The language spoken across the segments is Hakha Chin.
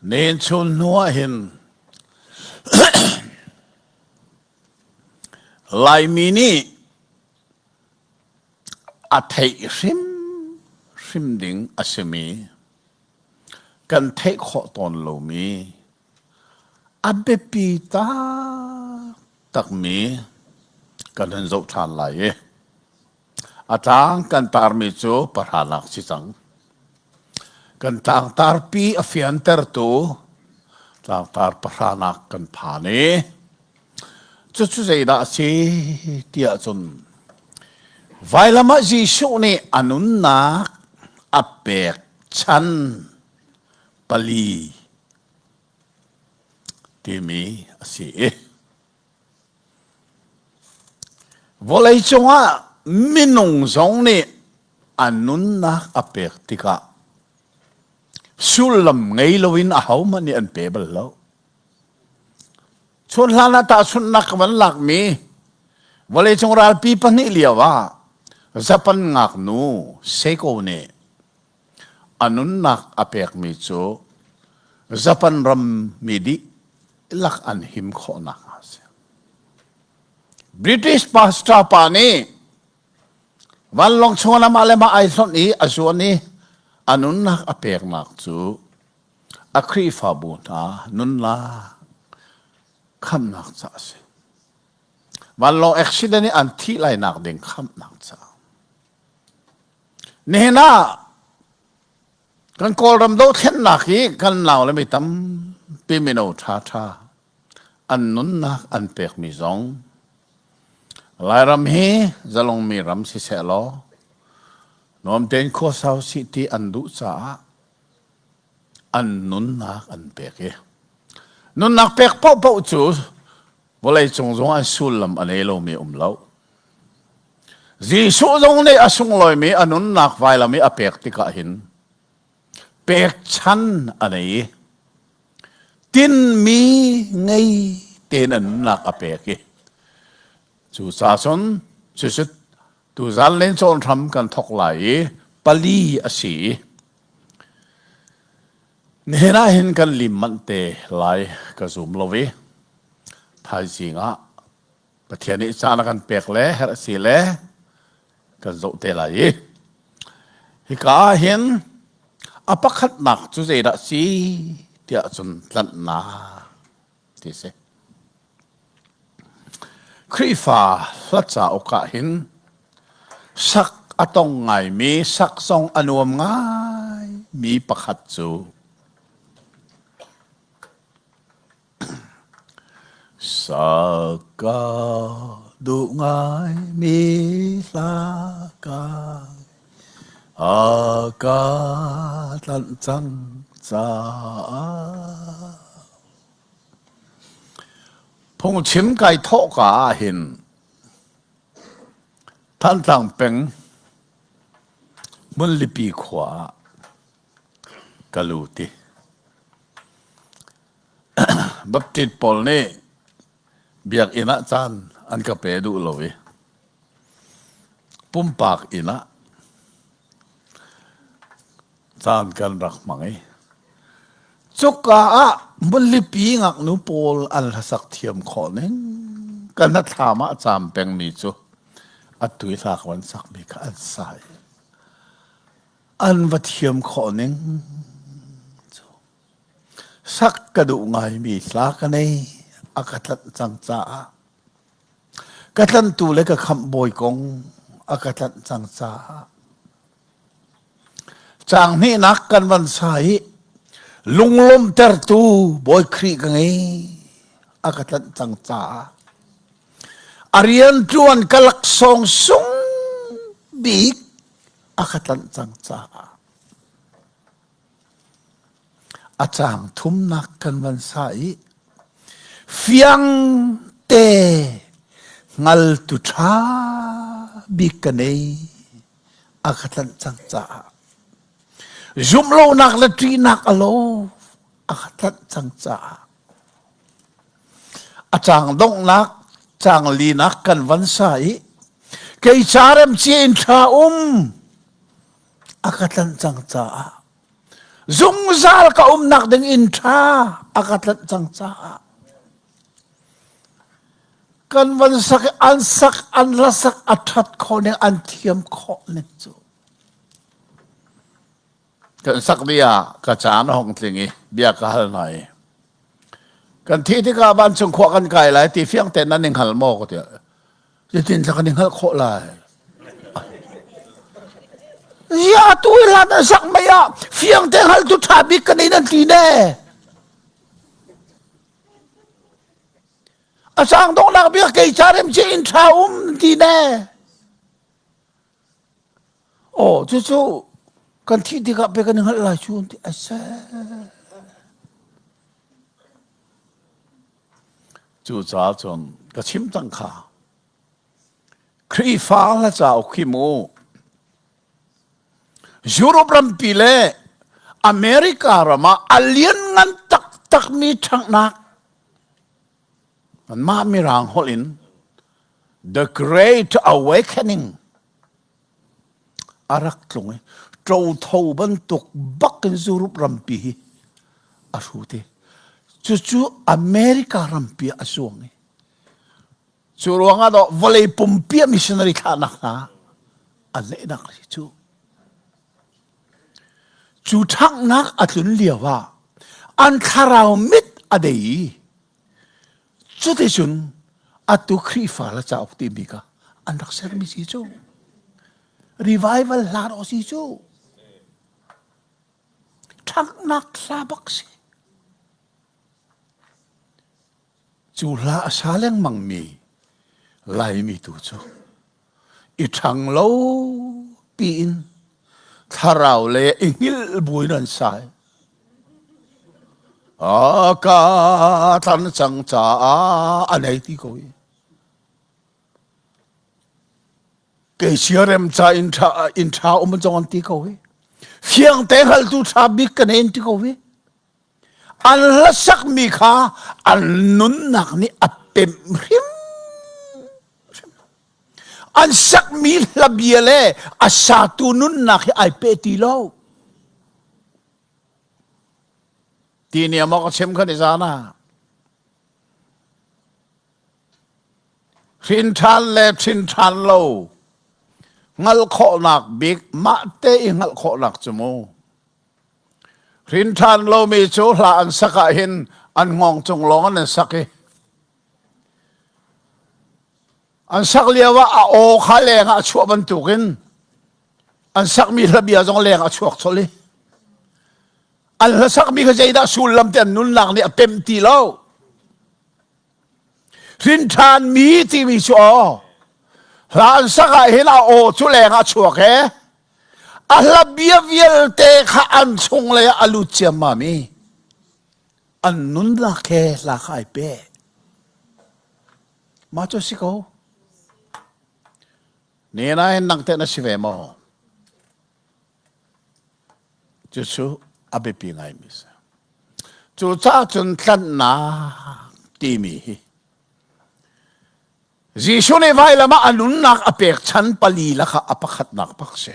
Nen chun hnu ah hin Laimi nih a theih hrimhrim ding a simi kan theih khawh tawn lomi a biapi taktakmi kan hun zoh ṭhan lai i a tlang kan tarmi cu pahranak si cang. Kan tlangtarpi a fiantertu tlangtar pahranak kan phan i cucu zeidah a si tiah cun vailam ah Jesuh nih a nunnak a pek chan pali timi a si i vawleicung ah minung zong nih a nunnak a pek tikah sullam ngei loin ahohmanh nih an pe bal lo. Chun hlan ah tahchunhnak ka van lakmi vawleicung ralpi pahnih lio ah Japan ngaknu Seiko nih a nunnak a pekmi cu Japan ram mi dihlak an him khawhnak hnga a si. British pastor pa nih vanlawng chung ah mah le mah ai hlonh i a zuan i a nunnak a peknak cu a Khrihfabu hna nunnak khamnak ca a si. Vanlawng accident i an thih lainak ding khamnak ca. Nihin ah kan Kawlram dothlennak hi kan nau le mi tampi mino ṭhaṭha an nunnak an pekmi zong Lairam hi zalongmi ram siseh law nuam tein khuasau sih ti an duh caah an nunnak an pek i nunnak pek paohpaoh cu vawleicung zong an sullam a nei lomi um lo. Jesuh zong nih a sunglawimi a nunnak vailam i a pek tikah hin pekchan a nei i tinmi ngei tein a nunnak a pek i cucaah cun cucu tuzan len cawn hram kan thawk lai i pali a si i nihin ah hin kan lim manh te lai ka zum lo i thaizing ah Pathian nih caan a kan pek le herh si le kan zoh te lai i hika ah hin a pakhatnak cu zeidah si tiah cun tlanhnak ti si. Khrihfa hla cauk ah hin sak a tong ngaimi sak zong a nuam ngaimi pakhat cu Saka duh ngaimi hla ka a ka tlanh cang caah Phungchim kai thawhka ah hin Thantlang peng Hmunlipi khua ah ka lut i Baptist pawl nih biakinn ah caan an ka pe duh lo i pumpak inn ah caan kan rak hmang i cuka ah hmunlipi ngaknu pawl an hlasak thiam khawh ning kan hnathlam ah caam pengmi cu atu i hla ka van sakmi kha an sa i an va thiam khawh ning cu Sak ka duh ngaimi hla ka nei a ka tlanh cang caah ka tlanhtu le ka khamh bawi kong a ka tlanh cang caah caang hnihnak kan van sa i lunglawmhtertu Bawi Khrih ka ngei a ka tlanh cang caah a rian ṭuan ka laksawng sung bik a ka tlanh cang caah A caang thumnak kan van sa i fiang te hngaltu ṭha bik ka nei a ka tlanh cang caah zumhlonak le ṭihnak a lo a ka tlanh cang caah a caang donghnak caang linak kan van sa i kei ca rem cia in ṭha um a ka tlanh cang caah. Zungzal ka umnak ding inn ṭha a ka tlanh cang caah kan van sak an sak an ra sak a ṭhat khawh ning an thiam khawh ning cu kan sak bia ka caan a hong tling i bia ka hal hna i kan thih tikah vancung khua kan kai lai ti fiang tein nan i hngal maw ka ti Zeitin kan i hngalh khawh lai? Ziah atu i hlan an sak mei ah fiang te hngaltu ṭha bik kan in an ti ne. A sang donghnak bia kei ca rem che in ṭha um ti ne. Aw cucu kan thih tikah pe kan i hngalh lai cu ti a si. Cucaah cun ka chim cang kha. Khrihfa hla cauk hi mu Europe rampi le America ram ah a lianngan taktakmi ṭhanghnak anmah mirang holh in The Great Awakening a rak tlung i ṭotho bantuk bak in Europe rampi hi a hrut i cucu America rampi ah a zuang i cu ruangah dawh vawlei pumpi ah missionary thlahnak hna an lehnak a si cu. Cu ṭhanghnak a tlun lio ah an thlarau mit a dei i Cuticun atu Khrihfa le cauk timi kha an rak sermi si cu. Revival hla rawh si cu. Ṭhanghnak hla bak si. Cu hla a sa lengmangmi Laimi tu cu i ṭhang lo piin thlarau le i hngilh buin an sai. A ka tlan cang caah a nei ti ko i. Kei siarem ca inn ṭha inn ṭha um zong an ti ko hi. Fiang te hngaltu ṭha bik ka nei ti ko hi. An hlasakmi kha an nunnak nih a pemh hrim. An sakmi hlabia le a satu nunnak hi ai pe ti lo. Ti nih maw ka chim khan i zan ah. Hrin ṭhan le hrin ṭhan lo hngalh khawhnak bik mah te i hngalh khawhnak cu mu. Hrin ṭhan lomi cu hla an sak ah hin an hngawng cung lawng an sak i an sak lio ah a aw kha leng ah a chuah bantukin an sakmi hlabia zong leng ah a chuak colh i an hlasakmi kha zeidah sullam te an nunnak nih a pem ti lo. Hrin ṭhanmi timi cu aw hla an sak ah hin a aw cu leng ah a chuak he a hla bia vialte kha an chung lei ah a lut ciammam i an nunnak he hla kha ai pe. Mah cu si ko. Ni nain nang teh na si ve maw? Cucu a biapi ngaimi si. Cucaah cun tlanhnak timi hi Jesuh nih vailam ah a nunnak a pekchan pali lakah a pakhatnak bak si.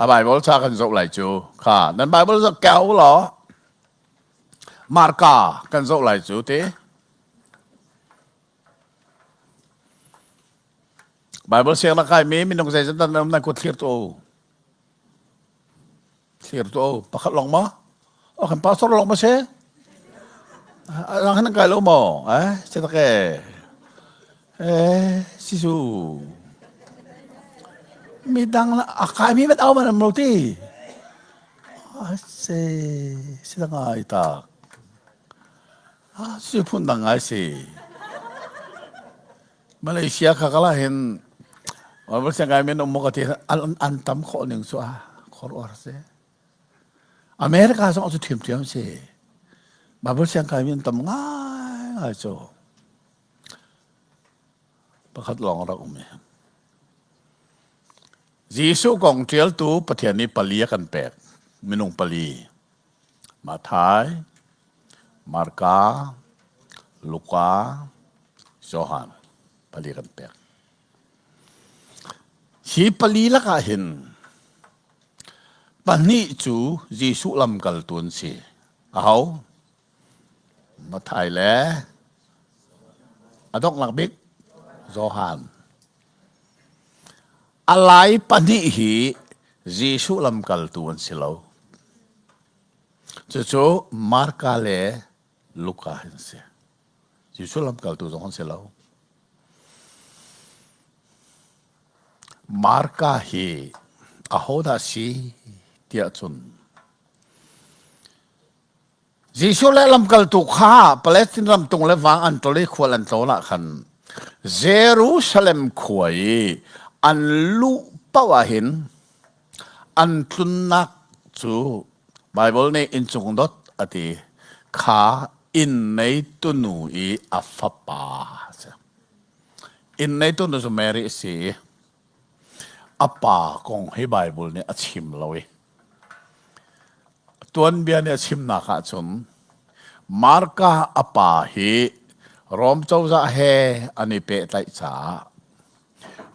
A Bible ca kan zoh lai cu kha nan Bible zoh kau law Marka kan zoh lai cu ti. Bible siang na kaimi minung zeizat dan um nan kut thlir tu. Thlir tu pakhat long ma? Oh kan pastor long ma se? Lang han kai lo mo? Eh, se tak e. Eh, sisu. Mi dang la a kai mi met au man am lo ti. A se si da ngai tak. Ah, si phun dang ngai si. Malaysia kha kala hin Bible siang kai men um ka ti an an tam khawh ning cu a khor or si. America zong cu thiam thiam si. Bible siang kai men tam ngai ngai cu. Pakhat lawng rak um i. Jesuh kong ṭialtu Pathian nih pali a kan pek. Minung pali. Matthai, Marka, Luka, Johan pali kan pek. Hi pali lakah hin Pahnih cu Jesuh lamkaltu an si. Aho? Matthai le a donghnak bik Johan. A lai pahnih hi Jesuh lamkaltu an si lo. Cucu Marka le Luka an si. Jesuh lamkaltu zong an si lo. Marka hi ahodah si tiah cun Jesuh le lamkaltu kha Palestine ram tung le vang an tol i khual an tlawn ah khan Jerusalem khua i an luh paoh ah hin an tlunnak cu Baibal nih inncung dot a ti kha inn neitu nu i a fapa a si. Inn neitu nu cu Mary a si i a pa kong hi Baibal nih a chim lo i Tuanbia nih a chimnak ahcun Marka a pa hi Rom cozah he an i pehtlaih caah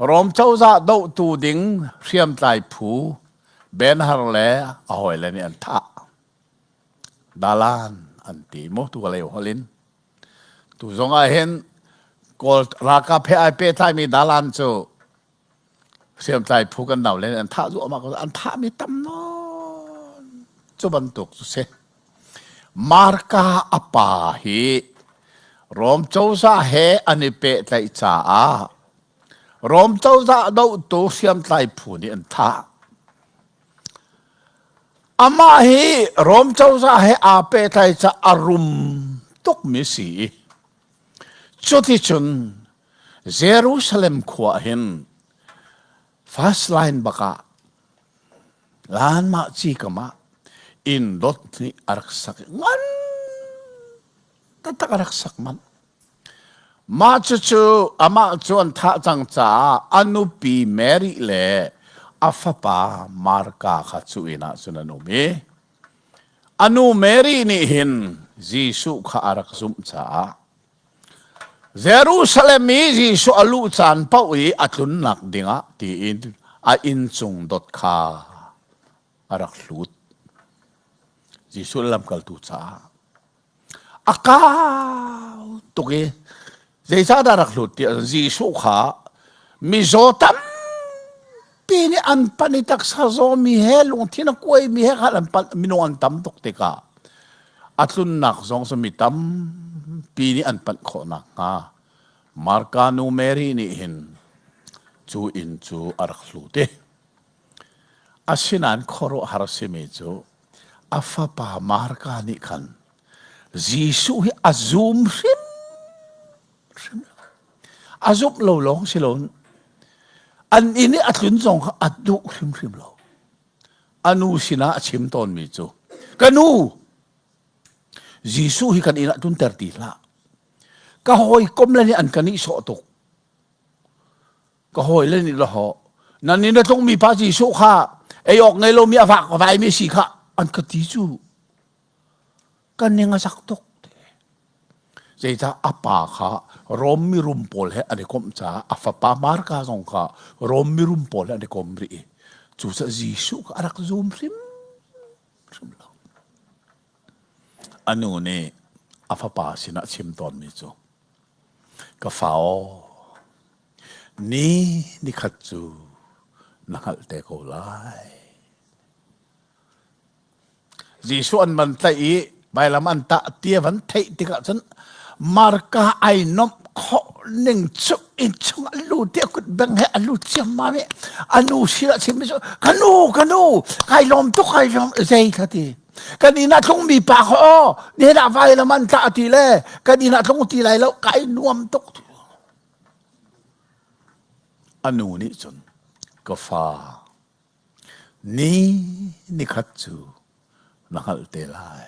Rom cozah dohtu ding hriamtlai phu Ben-Hur le a hawile nih an thah. Dalan an ti mu tu lei holh in. Tu zong ah hin Kawl ralkap he ai pehtlaimi dalan cu hriamtlai phu kan nau le an thah zuahmah ko an thahmi tam nawn cu bantuk cu si Marka a pa hi Rom cozah he an i pehtlaih caah Rom cozah dohtu hriamtlai phu nih an thah Amah hi Rom cozah he aa pehtlai caah a rum tukmi si i cuticun Jerusalem khua hin first line bak ah lanmah ci kam ah inn dot nih a rak sak i ngan taktak a rak sak manh. Mah cucu amah cu an thah cang caah a nupi Mary le a fapa Marka kha cu inn ah cun an um i a nu Mary nih hin Jesuh kha a rak zumh caah Jerusalem i Jesuh a luh caan paoh i a tlunnak dingah tiin a inncung dot kha a rak hlut. Jesuh lamkaltu caah a kau tuk i zeicahdah rak hlut tiah Jesuh kha mizaw tampi nih an pan i taksa zawmi he lungthin a kuaimi he kha an pan minung an tam tuk tikah A tlunnak zong cu mi tampi nih an panh khawh nakhnga Marka nu Mary nih hin cu inn cu a rak hlut i asinain khuaruahhar a simi cu a fapa Marka nih khan Jesuh hi a zum hrimhrim lo. A zumh lo lawng si loin an inn i a tlun zong kha a duh hrimhrim lo. A nu sinah a chim tawnmi cu ka nu Jesuh hi kan inn ah tlunter ti hlah ka hawikom le nih an ka nihsawh tuk ka hawile nih laho nan inn a tlungmi pa Jesuh kha ei awk ngei lomi a vak vaimi si kha an ka ti cu Kan ning a zak tuk. Zeicah a pa kha Rom mirum pawl he an i komh caah a fapa Marka zong kha Rom mirum pawl he an i kom rih i cucaah Jesuh kha a rak zum hrim hrim lo. A nu nih a fapa sinah a chim tawnmi cu ka fa aw ni nikhat cu na hngalh te ko lai. Jesuh an van tlaih i vailam an tah ti a van theih tikah cun Marka ai nomh khawh ning cu inn chung a lut i a kut beng he a lut ciammam i a nu sinah chimmi cu ka nu ka nu kai lawm tuk kai lawm zei kha ti kan inn ah tlungmi pa kha aw nihin ah vailam an tlah ti le kan inn ah tlung ti lai lo kai nuam tuk a nu nih cun ka fa Ni nikhat cu na hngalh te lai.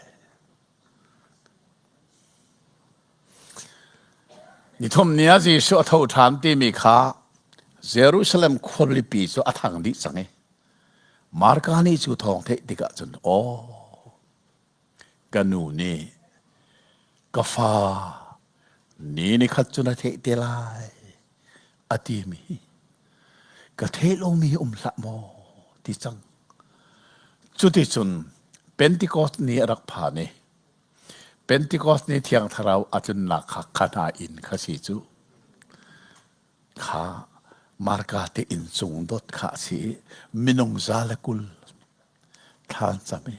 Nithum ni ah Jesuh a tho ṭhan timi kha Jerusalem khualipi cu a thang dih cang i Marka nih cu thawng theih tikah cun aw ka nu nih ka fa ni nikhat cu na theih te lai a timi ka theih lomi um hlah maw ti cang. Cuticun Pentecost ni a rak phan i Pentecost ni Thiang Thlarau a tlunnak kha kha hna inn kha si cu. Kha Marka te inn cung dot kha a si i minung 120 thla an cam i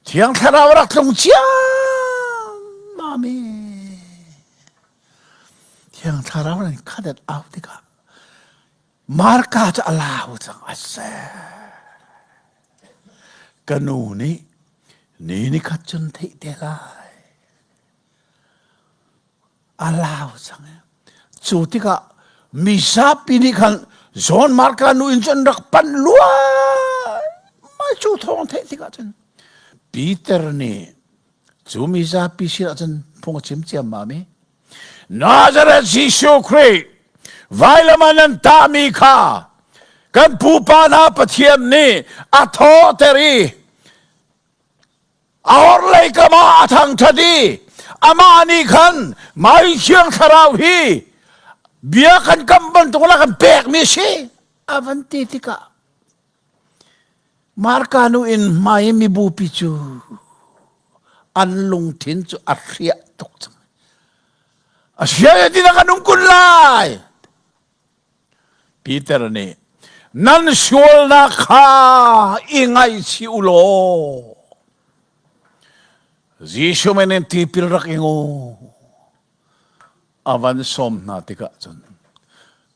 Thiang Thlarau rak tlung ciammam i Thiang Thlarau in khat au tikah Marka cu a lau cang a seh. Ka nu nih ni ni khat cun theih te lai. A lau cang. Cu tikah mizapi nih khan John Marka nu in cun rak panh luai. Mai cu thawng theih tikah cun Peter nih cu mizapi sinah cun phung a chim ciammam i Nazareth Jesuh Khrih vailam ah nan tahmi kha kan pupa hna Pathian nih a thawhter i a orhlei kam ah a thangṭhat i amah nih khan Mai Thiang Thlarau hi bia kan kam bantuk la kan pekmi a si a van ti tikah Marka nu in hmai mibupi cu an lungthin cu a hriah tuk cang. A hriah ti kan um kun lai. Peter nih nan sualnak kha i ngaihchih u law Jesuh min in tipil rak ing u. A van sawm hna tikah cun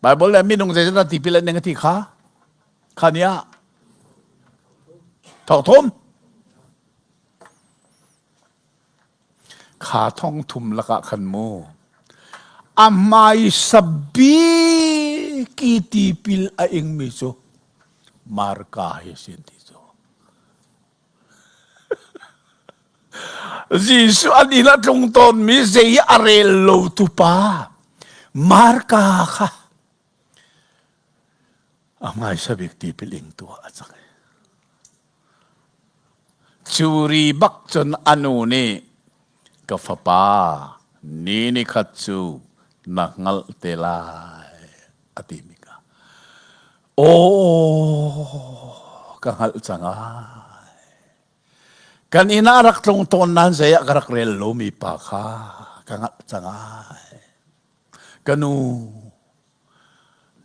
Bible le minung zeizat tipil an ing ti kha kha ni ah thong thum kha thong thum lakah khan mu a hmai sabik i tipil a ingmi cu Marka hi sin ti cu Jesuh an inn a tlung tawnmi zei a rel lo tu pa Marka kha a hmaisa bik tipil ingtu ah a cang. Curi bak cun a nu nih ka fapa ni ni khat cu na hngalh te lai a timi kha aw ka hngalh cang ai kan inn ah rak tlung tawn nan zei ah ka rak rel lomi pa kha ka hngalh cang ai ka nu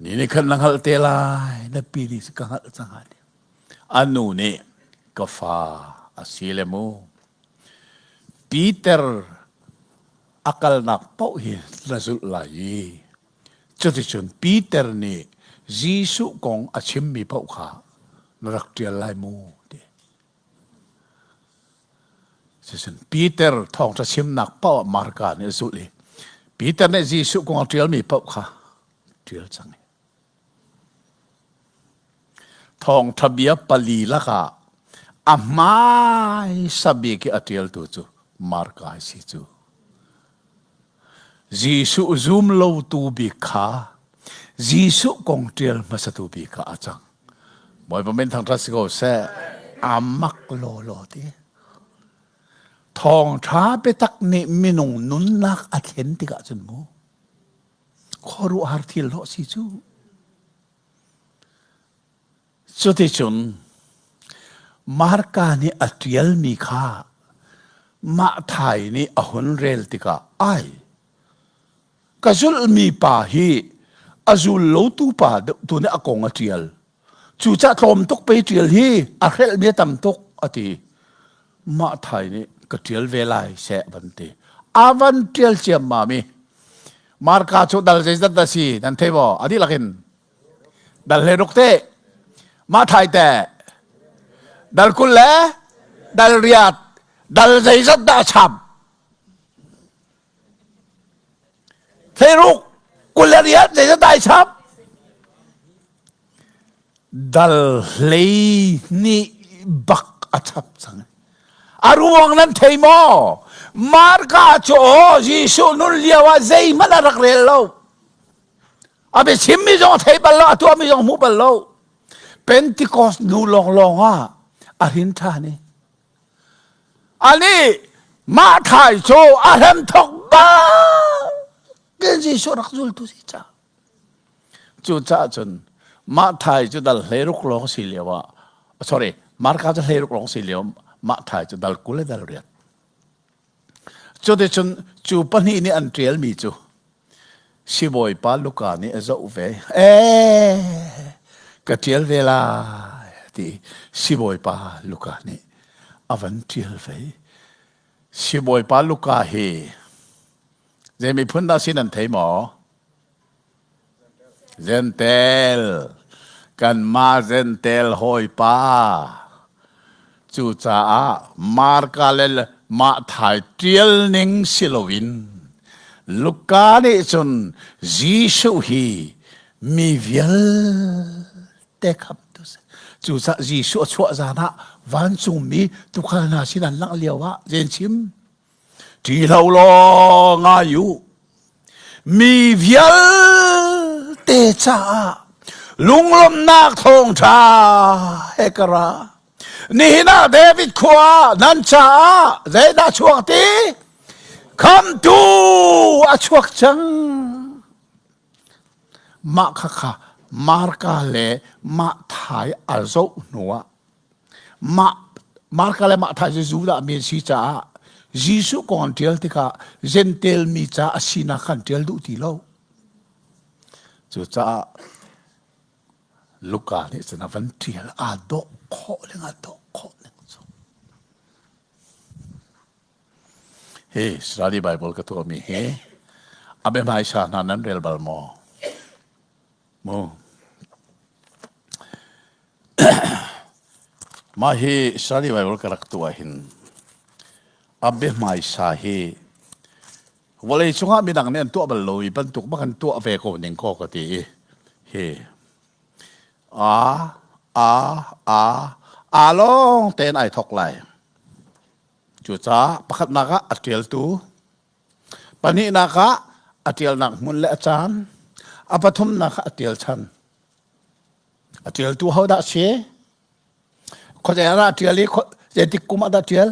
Ni nih khan na hngalh te lai, na pi nih ka hngalh cang ai. A nu nih ka fa a si le mu. Peter a kalnak paoh hi na zulh lai i cuticun Peter nih Jesuh kong a chimmi paoh kha na rak ṭial lai mu ti. Siseh Peter thawngṭha chimnak paoh ah Marka nih a zulh i Peter nih Jesuh kong a ṭialmi paoh kha ṭial cang. Thawngṭha bia pali lakah a hmaisa bik i a ṭialtu cu Marka a si cu. Jesuh zum lotu bik kha Jesuh kong ṭial hmasatu bik kha a cang. Bawipa min thangṭhat si ko seh. A mak lawlaw ti. Thawngṭha biatak nih minung nunnak a thlen tikah cun mu khuaruahhar thil dawh si cu. Cuticun Marka nih a ṭialmi kha mah thai nih a hun rel tikah ai ka zulhmi pa hi a zul lotu pa deuh tu nih a kong a ṭial. Cucah tlawm tuk pei ṭial hi a hrelhmi a tam tuk a ti. Mah thai nih ka ṭial ve lai seh van ti. A van ṭial ciammam i Marka cu dal zeizat dah si nan thei maw? A dihlak in dal hle ruk te mah thai te dal 20 le dal riat dal zeizat dah a cham Thleiruk 28 zeizat dah ai chap dal 12 bak a chap cang a ruang nan thei maw Marka cu aw Jesuh nun lio ah zeihmanh a rak rel lo A biachimmi zong a thei bal lo, a tuahmi zong a hmu bal lo. Pentecost nu lawnglawng ah a hrin ṭhan i ani mah thai cu a hrem thok bak Jesuh rak zultu si ca. Cucaah cun mah thai cu dal 16 lawng si lio ah sorry. Marka cu 16 lawng si lio Matthai cu dal 20 le dal riat. Cuticun cu pahnih nih an ṭialmi cu sibawipa Luka nih a zoh ve. Ee, ka ṭial ve lai ti sibawipa Luka nih a van ṭial ve. Sibawipa Luka hi zei miphun dah si nan thei maw? Zentel, kanmah Zentel hawipa. Cucaah Marka le Matthai ṭial ning si loin Luka nih cun Jesuh hi mi vialte khamtu si. Cucaah Jesuh a chuah zan ah vancungmi tuukhal hna sin an langh lio ah zei an chim? Ṭih hlah u law ngai u. Mi vialte caah lunglawmhnak thawngṭha he ka ra. Nihin ah David khua nan caah zeidah chuak ti? Khamtu a chuak cang. Mah khakha Marka le Matthai a zoh hnuah Mah Marka le Matthai cu Judah mi an si caah Jesuh kong an ṭial tikah Jentail mi ca a sinak kha an ṭial duh ti lo. Cucaah Luka nih cun a van ṭial aa dawh khawh ning aa dawh khawh ning cu. Hi Study Bible ka tuahmi hi a biahmaisa hna nan rel bal maw? Mu. Mah hi Study Bible ka rak tuah hin a biahmaisa hi vawlei cungah midang nih an tuah bal lo i bantuk bak an tuah ve ko ning ko ka ti i hi a a a a lawng tein ai thok lai. Cucaah pakhatnak ah a ṭialtu Pahnihnak ah a ṭialnak hmun le a caan. A pathumnak ah a ṭial chan. A ṭialtu hodah a si? Khuazei ah dah a ṭial i zeitik kum ah dah a ṭial?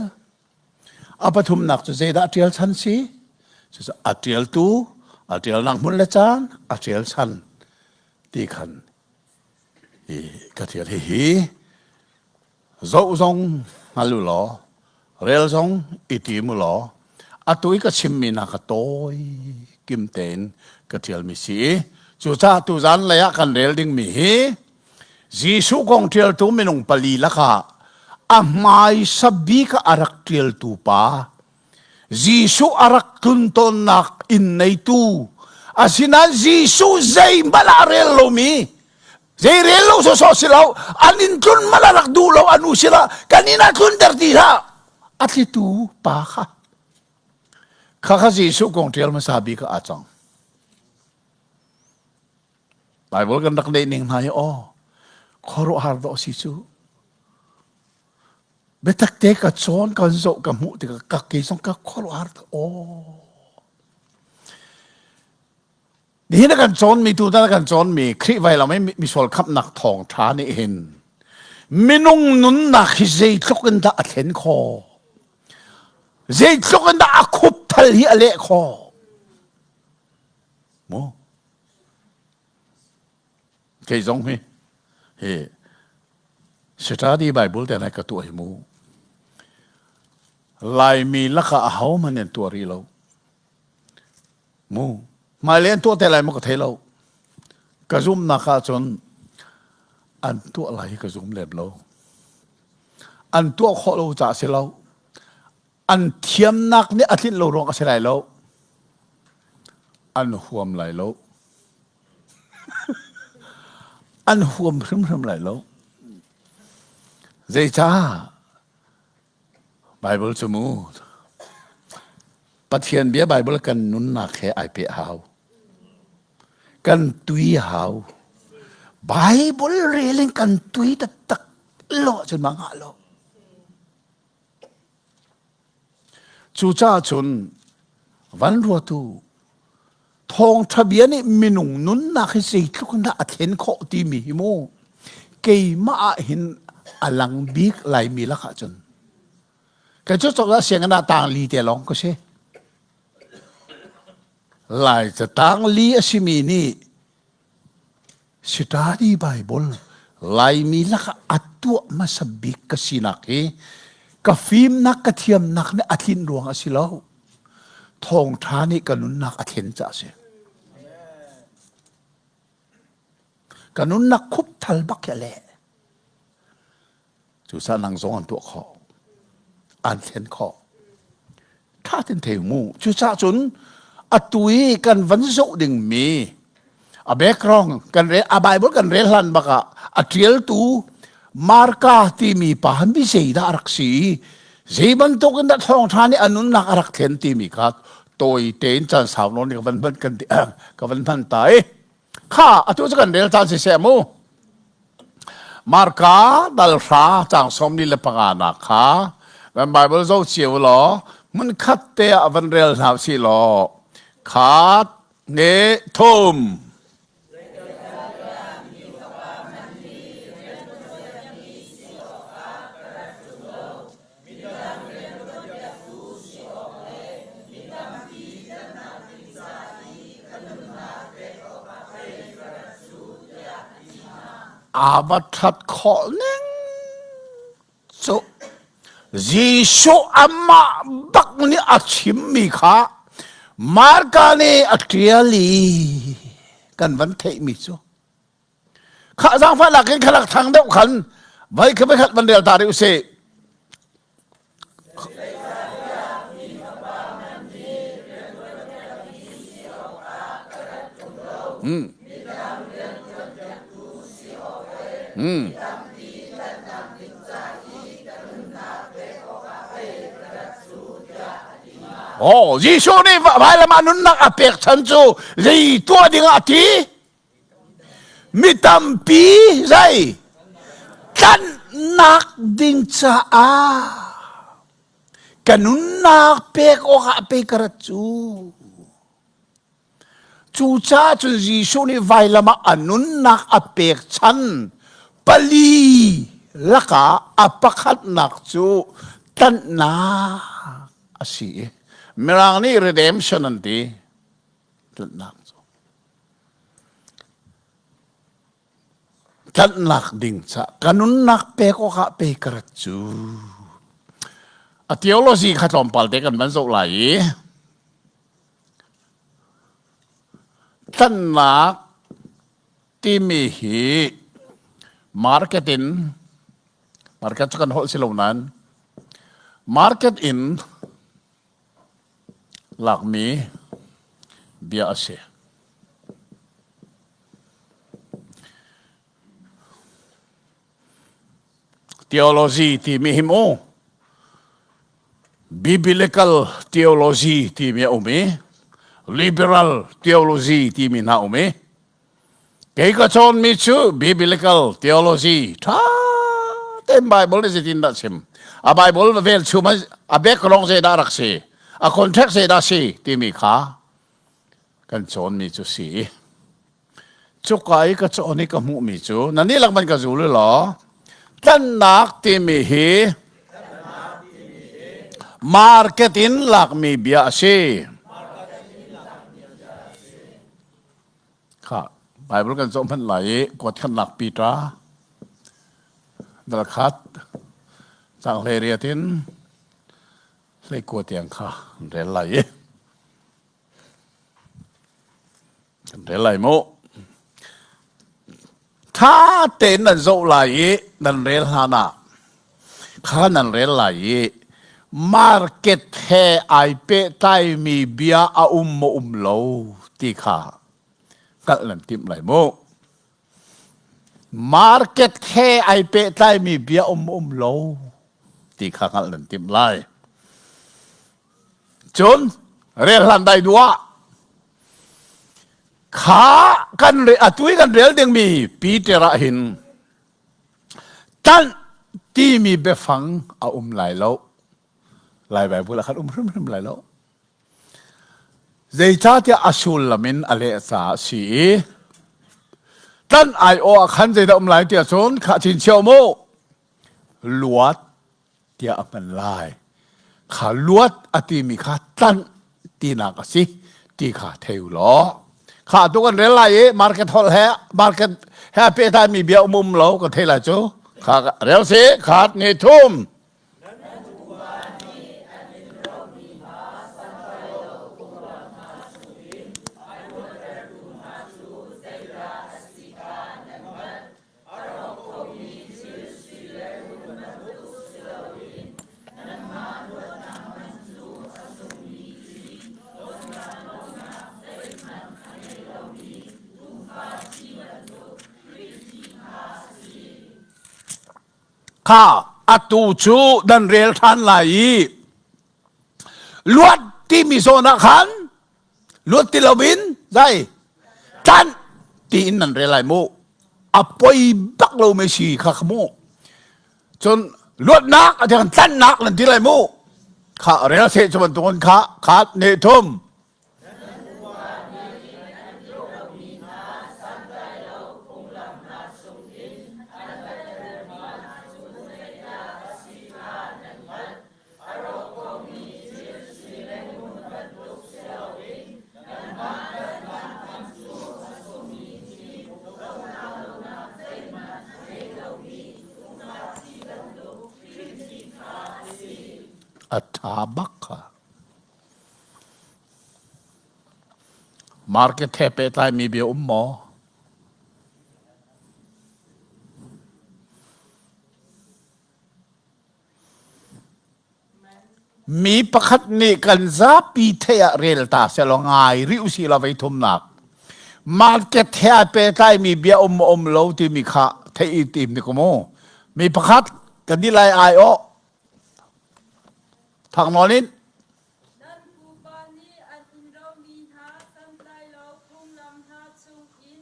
A pathumnak cu zeidah a ṭial chan si? Cucu a ṭialtu, a ṭialnak hmun le caan, a ṭial chan ti khan hi ka ṭial. Hihi Zoh zong hngal u law, rel zong i tim u law, atu i ka chimmi hna kha tawi kim tein ka ṭialmi si i cucaah tuzan lei ah kan rel dingmi hi Jesuh kong ṭialtu minung pali lakah a hmaisa bik ah a rak ṭialtu pa Jesuh a rak tlun tawnnak inn neitu asinain Jesuh zeihmanh ah a rel lomi zei rel lo sawsawh si lo an inn tlun hmanh a rak duh lo an u sila kan inn ah tlunter ti hlah a tlitu pa kha kha kha Jesuh kong ṭial hmasa bik ah aa cang Bible kan rak neih ning hna hi aw khuaruahhar dawh si cu biatak te ka cawn kan zoh ka hmuh tikah ka ke zong ka khuaruahhar aw Nihin a kan cawnmi tutan a kan cawnmi Khrih vailam i misual khamhnak thawngṭha nih hin minung nunnak hi zeitluk in dah a thlen khawh? Zeitluk in dah a khupthal hi a leh khawh? Mu? Kei zong hi hi study Bible te ka tuah hi mu. Laimi lakah ahohmanh an tuah rih lo. Mu hmailei an tuah te lai maw ka thei lo. Ka zumnak ahcun an tuah lai hi ka zum lem lo. An tuah khawh lo caah si lo. An thiamnak nih a tlinh lo ruang a si lai lo. An huam lai lo. An huam hrimhrim lai lo. Zeicah? Bible cu mu Pathian bia Bible kan nunnak he ai peh hau. Kan tui hau. Bible rel in kan tui taktak lo ahcun mah ngah lo. Cucaah cun van ruatu Thawngṭha bia nih minung nunnak hi zeitluk in dah a thlen khawh timi hi mu keimah ah hin a lang bik Laimi lakah cun kei cu cozah sianginn ah tangli te lawng ka si. Laica tangli a simi nih study Bible. Laimi lakah a tuah hmasa bik ka sinak hi ka fimnak ka thiamnak nih a tlin ruang a si lo. Thawngṭha nih ka nunnak a thlen caah a si. Ka nunnak khupthal bak hi a leh. Cucaah nang zong an tuah khawh. An thlen khawh. Tha ten thei mu. Cucaah cun atu i kan van zoh dingmi a background kan rel a Bible kan rel hlan bak ah a ṭialtu Marka timi pa han bi zeidah a rak si zei bantuk in dah thawngṭha nih a nunnak a rak thlen timi kha tawi tein caan sau nawn ka van hman kan ka van hman ta i Kha atu cu kan rel caan siseh mu. Marka dal hra caang 45 nak kha nan Bible zoh cio law hmun khat te ah van rel hna usih law khat ne thum. Aa va ṭhat khawh ning cu Jesuh amah bak nih a chimmi kha Marka nih a ṭial i kan van theihmi cu Khah zaangfahnak in khalak thang deuh khan vai kha khat van rel ta rih usih. Hmm. Hmm. Oh, Jesuh nih vailam ah nunnak a pek chan cu zei tuah ding ah a ti? Mi tampi zei tlanhnak ding caah ka nunnak pek awkah pe ka rat cu. Cucaah cun Jesuh nih vailam ah a nunnak a pek chan pali lakah a pakhatnak cu tlanhnak a si i Mirang nih redemption an ti. Tlanhnak cu. Tlanhnak ding ca ka nunnak pek awkah pe ka rat cu. A theology kha tlawmpal te kan van zoh lai i tlanhnak timi hi market in market cu kan holh si lo nain market in lakmi bia a si. Theology timi hi mu Biblical theology timi a um i liberal theology timi hna um i Kei ka cawnmi cu biblical theology ṭha tein Bible nih zeitin dah chim. A Bible velchum a background zeidah rak si, a context zeidah si timi kha kan cawnmi cu si. Cuka i ka cawn i ka hmuhmi cu nan nih lak man ka zul law tlannak timi hi market in lakmi bia a si. Kha Bible kan zoh hmanh lai i kuat khannak Peter dal khat cang hlei riat in hlei kua tiang kha kan rel lai i kan rel lai mu. Ṭha tein nan zoh lai i nan rel hlan ah kha nan rel lai i market he ai pehtlaimi bia a um maw um lo ti kha hngalh nan timh lai mu. Market he ai pehtlaimi bia um maw um lo ti kha hngalh nan timh lai. Cun rel hlan dai duah Kha kan re atu i kan rel dingmi Peter ah hin tlanh timi biafang a um lai lo. Lai Bible ah khan um hrimhrim lai lo. Zeicahtiah a sullam in a leh caah a si i tlanh aiawh ah khan zeidah um lai tiah cun khah chin mu luat tiah a hman lai. Kha luat a timi kha tlanh tinak a si ti kha thei u law. Kha tu kan rel lai i market holh he market He pehtlai mi bia um um lo ka thei lai cu. Kha rel si khat ni thum. Kha atu cu nan rel ṭhan lai i luat timi zawn ah khan luat ti loin zai tlanh tiin nan rel lai mu a poi bak lo mi si kha kha mu cun luatnak a kan tlanhnak nan ti lai mu kha rel se cu bantukin kha khat ne thum A ṭha bak kha. Market he pehtlaimi bia um maw? Mi pakhat nih kan zapi theih ah rel ta sehlaw ngai rih usih law vei thumnak market he ai pehtlaimi bia um maw um lo timi kha theih i tim ni ko mu. Mi pakhat kan nih lai ai awh thang nawn in Nan pupa nih an in romi hna santlai lo phunglam hna chungin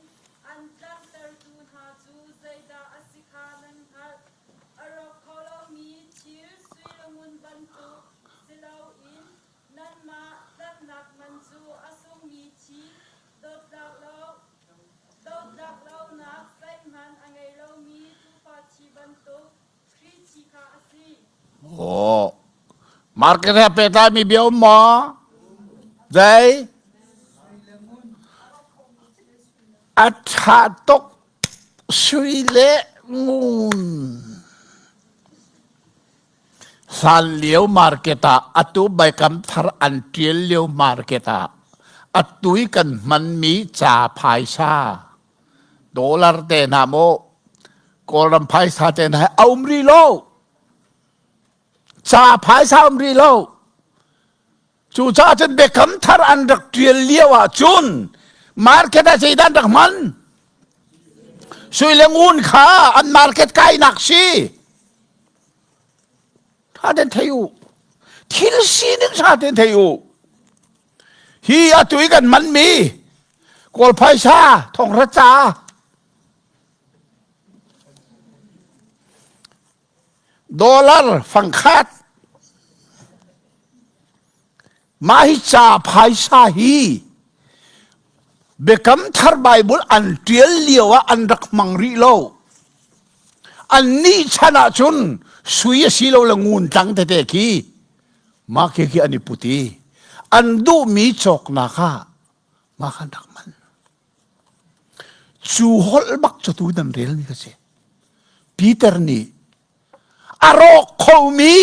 an tlanhtertu hna cu zeidah a si kha nan hngalh. A rawk kho lomi thil sui le ngun bantuk si loin nanmah tlanhnak man cu a sungmi thi dotlak lo dotlak lonak zeihmanh a ngei lomi tuufa thi bantuk Khrih thi kha a si. Aw. Market he pehtlaimi bia um maw? Zei? A ṭha tuk sui le ngun. Hlan lio market ah atu Biakam Thar an ṭial lio market ah atu i kan hmanmi ca phaisa dollar te hna maw Kawlram phaisa te hna a um rih lo. Ca phaisa um rih lo. Cucaah cun Biakam Thar an rak ṭial lio ah cun market ah zeidah an rak hman? Sui le ngun kha an market kainak si. Ṭha ten thei u. Thil sining ṭha ten thei u. Hi atu i kan manmi Kawl phaisa thonghra ca Dollar fangkhat mah hi ca phaisa hi Biakam Thar Bible an ṭial lio ah an rak hmang rih lo. Annih chan ah cun sui a si lo le ngun tlang tete khi mah khi khi an i put i an duhmi cawknak ah mah kha an rak hman. Cu holh bak cu tu nan relmi ka si. Peter nih a rawk khomi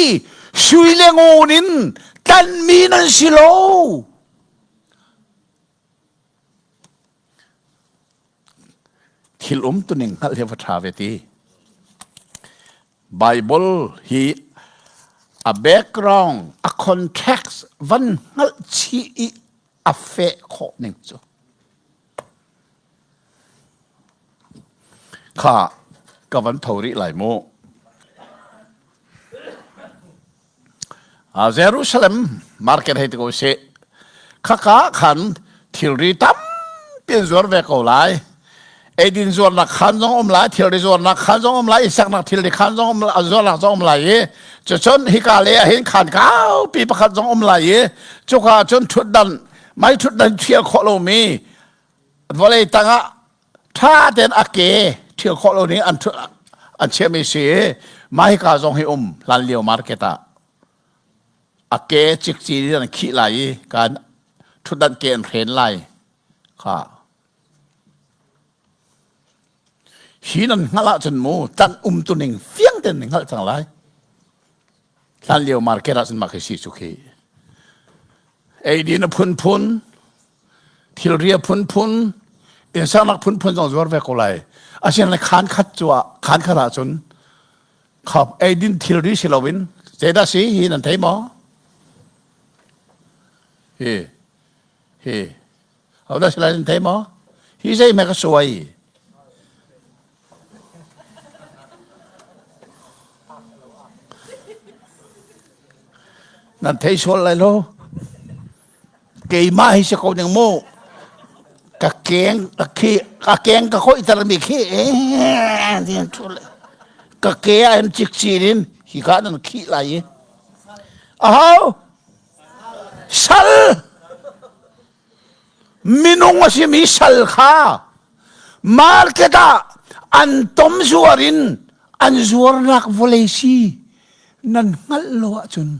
sui le ngun in tlanmi nan si lo. Thil umtuning hngalh hi va ṭha ve ti. Bible hi a background, a context van hngalh chih i a feh khawh ning cu. Kha ka van tho rih lai mu. Jerusalem market hei ti ko sih. Khaka khan thilri tampi an zuar ve ko lai. Eidin zuarnak khan zong um lai, thilri zuarnak khan zong um lai, isaknak thilri khan zong um zuarnak zong um lai i cucun hika le ah hin khan kaupi pakhat zong um lai i cuka cun ṭhutdan mei ṭhutdan ṭhial khawh lomi vawlei tangah ṭha tein a ke ṭhial khawh lo ning an an chiahmi si i mah hika zong hi um hlan lio market ah a ke cikcin in an khih lai i kan ṭhutdan ke an hren lai kha. Hi nan hngalh ahcun mu tlanh umtuning fiang tein nan hngalh cang lai. Hlan lio market ahcun mah khi si cu khi. Eidin a phunphun, thilri a phunphun, innsaknak phunphun zong zuar ve ko lai. Asinain khaan khat cu ah khaan khat ahcun khap eidin thilri si loin zeidah si hi nan thei maw? Hi hi Hodah si lai nan thei maw? Hi zei hme ka suai? Nan thei sual lai lo. Keimah hi si ko ning mu. Ka keng ka khi ka keng ka khoi tar mi khi ka ke ah hin cikcin in hi ka nan khih lai i. Ahau sal Minung a simi sal kha market ah an tom zuar in an zuarnak vawlei si nan hngalh lo ahcun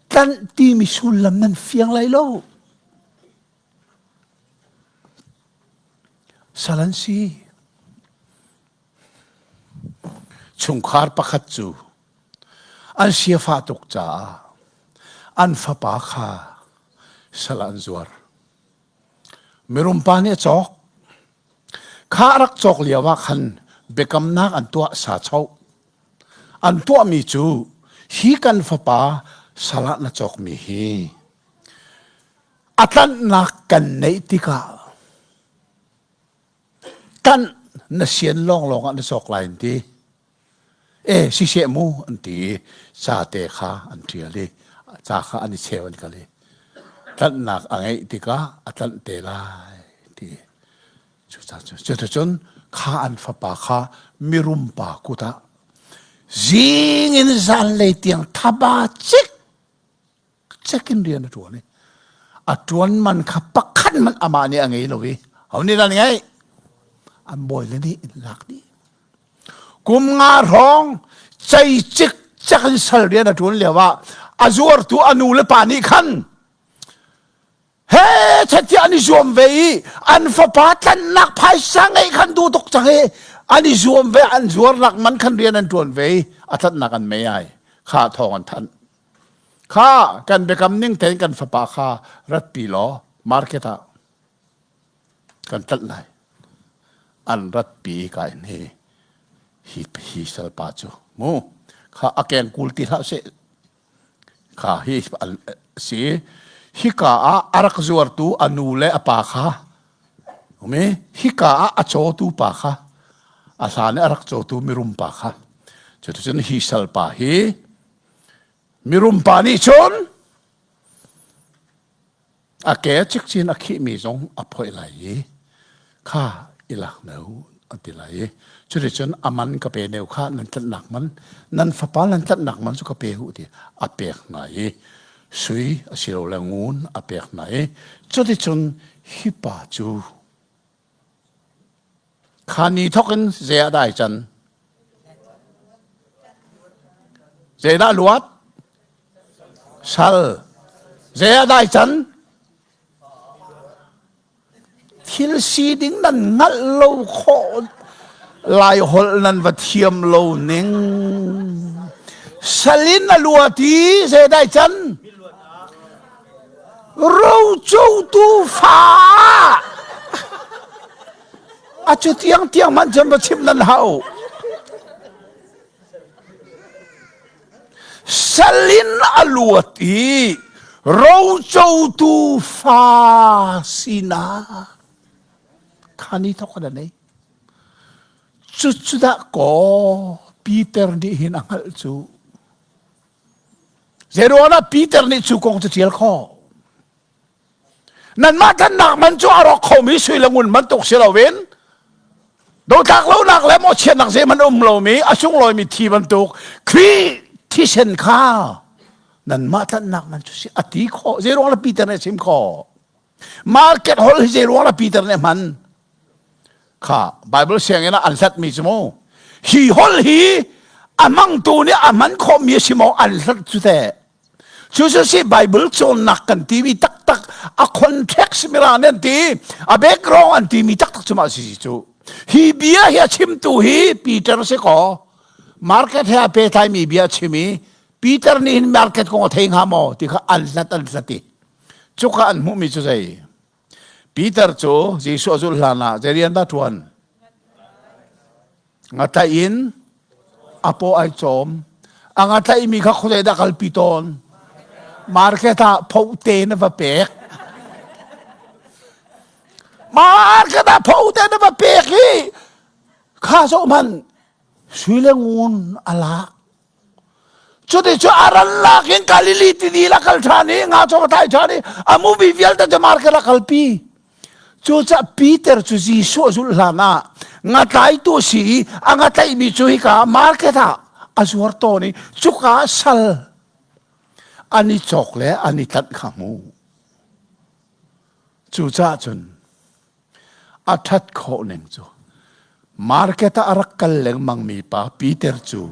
tlanh timi sullam nan fiang lai lo. Sal an si. Chungkhar pakhat cu an siafah tuk caah an fapa kha sal ah an zuar. Mirum pa nih a cawk. Kha a rak cawk lio ah khan biakamnak an tuah sachoh. An tuahmi cu hi kan fapa sal ah na cawkmi hi a tlanhnak kan neih tikah tlanh na sian lawnglawng ah na cawk lai an ti. E siseh mu an ti i ca te kha an ṭial i ca kha an i cheu an kal i tlanhnak a ngeih tikah a tlanh te lai ti. Cuticun kha an fapa kha mirum pa kut ah zing in zanlei tiang thaba cik cek in rian a ṭuan i a ṭuan man kha pakhat man amah nih a ngei lo i ho nih dah ngeih an bawi le nih in lak dih kum nga hrawng cei cik cek in sal rian a ṭuan lio ah a zuartu a nu le pa nih khan he thetiah an i zuam ve i an fapa tlannak phaisa ngeih khan duh tuk cang i an i zuam ve an zuarnak man khan rian an ṭuan ve i a tlannak an mei ai kha thawng an thanh Kha kan biakam ning tein kan fapa kha ratpi law market ah kan tlanh lai. An ratpi ka in hi hi hi salpa cu mu kha a keng kul ti hlah seh kha hi si hika ah a rak zuartu a nu le a pa kha umi hika ah a cawtu pa kha a hlan i a rak cawtu mirum pa kha cuticun hi salpa hi Mirum pa nih cun a ke cikcin a khihmi zong a phoih lai i kha i lak neu a ti lai i cuticun a man ka pe neu kha nan tlanhnak man nan fapa nan tlanhnak man cu ka pe u ti a pek hna i sui asilole ngun a pek hna i cuticun hi pa cu Kha ni thawk in zei ah dah ai can? Zeidah luat? Sal. Zei ah dah ai can? Thil sining nan hngalh lo khawh lai holh nan va thiam lo ning. Salin a luat i zei dah ai can? Rocotu fa a cu tiang tiang man cun va chim nan hau. Salin a luat i rocotu fa sinak kha ni thawk an nei. Cucu dah kaw Peter nih hin a hngalh cu. Zeiruangah Peter nih cu kong cu ṭial khawh? Nanmah tlannak man cu a rawk khomi sui le ngun bantuk si loin dotlak lonak le mawhchiatnak zeihmanh um lomi a sunglawimi thi bantuk Khrih thisen kha nanmah tlanhnak man cu si a ti khawh. Zeiruang lah Peter nih a chim khawh? Market hol hi zeiruang lah Peter nih a hman? Kha Bible sianginn ah an hlatmi cu mu hi hol hi a hmangtu nih a hman khawhmi a si maw an hlat cu teh cu cu si Bible cawnnak kan timi taktak a context mira an ti a background an timi taktak cu mah si cu. Hi bia hi a chimtu hi Peter si kaw market he a pehtlaimi bia a chim i Peter nih hin market kong a thei hnga maw ti kha an hlat an hlat i cuka an hmuhmi cu zei Peter cu Jesuh a zulh hlan ah zei rian dah ṭuan? Ngatlaih in a paw ai cawm. A ngatlaihmi kha khuazei dah kalpi tawn? Market ah phote na va pek. Market ah phote na va pek i kha zoh hmanh sui le ngun a lak. Cuti cu a ran lak in Galilee tidil a kal ṭhan i nga cu a tlai ṭhan i a movie vialte cu market a kalpi. Cucaah Peter cu Jesuh a zulh hlan ah ngatlaitu a si i a ngatlaihmi cu hika market ah a zuar tawn i cuka ah sal an i cawk le an i tlanh kha hmu. Cucaah cun A ṭhat khawh ning cu market ah a rak kal lengmangmi pa Peter cu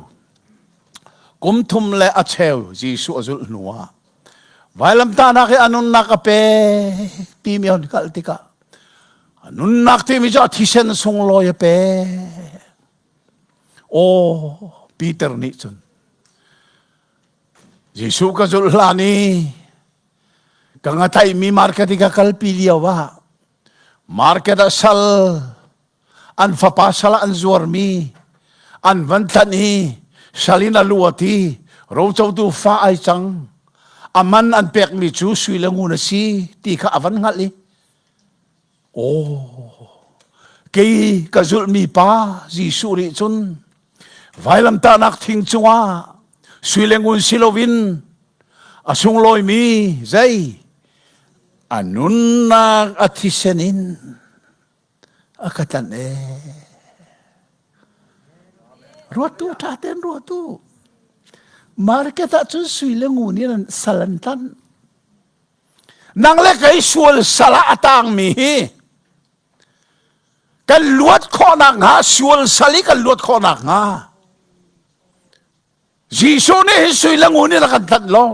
kum thum le a cheu Jesuh a zulh hnuah vailamtahnak i a nunnak a pek timi an hngalh tikah a nunnak timi cu a thisen sunglawi a pek. Aw Peter nih cun Jesuh ka zulh hlan i ka ngatlaihmi market i ka kalpi lio ah market ah sal an fapa sal ah an zuarmi an van tlanh i sal in a luat i rocotu fa ai cang a man an pekmi cu sui le ngun a si ti kha a van hngalh i aw kei ka zulhmi pa Jesuh nih cun vailamtahnak thing cungah sui le ngun si loin a sunglawimi zei a nunnak a thisen in a ka tlanh e ruatu ṭha tein ruatu market ah cun sui le ngun in sal an tlanh nang le kei sual sal ah a tangmi hi kan luat khawhnak hnga sual sal i kan luat khawhnak hnga Jesuh nih hi sui le ngun in a kan tlanh lo.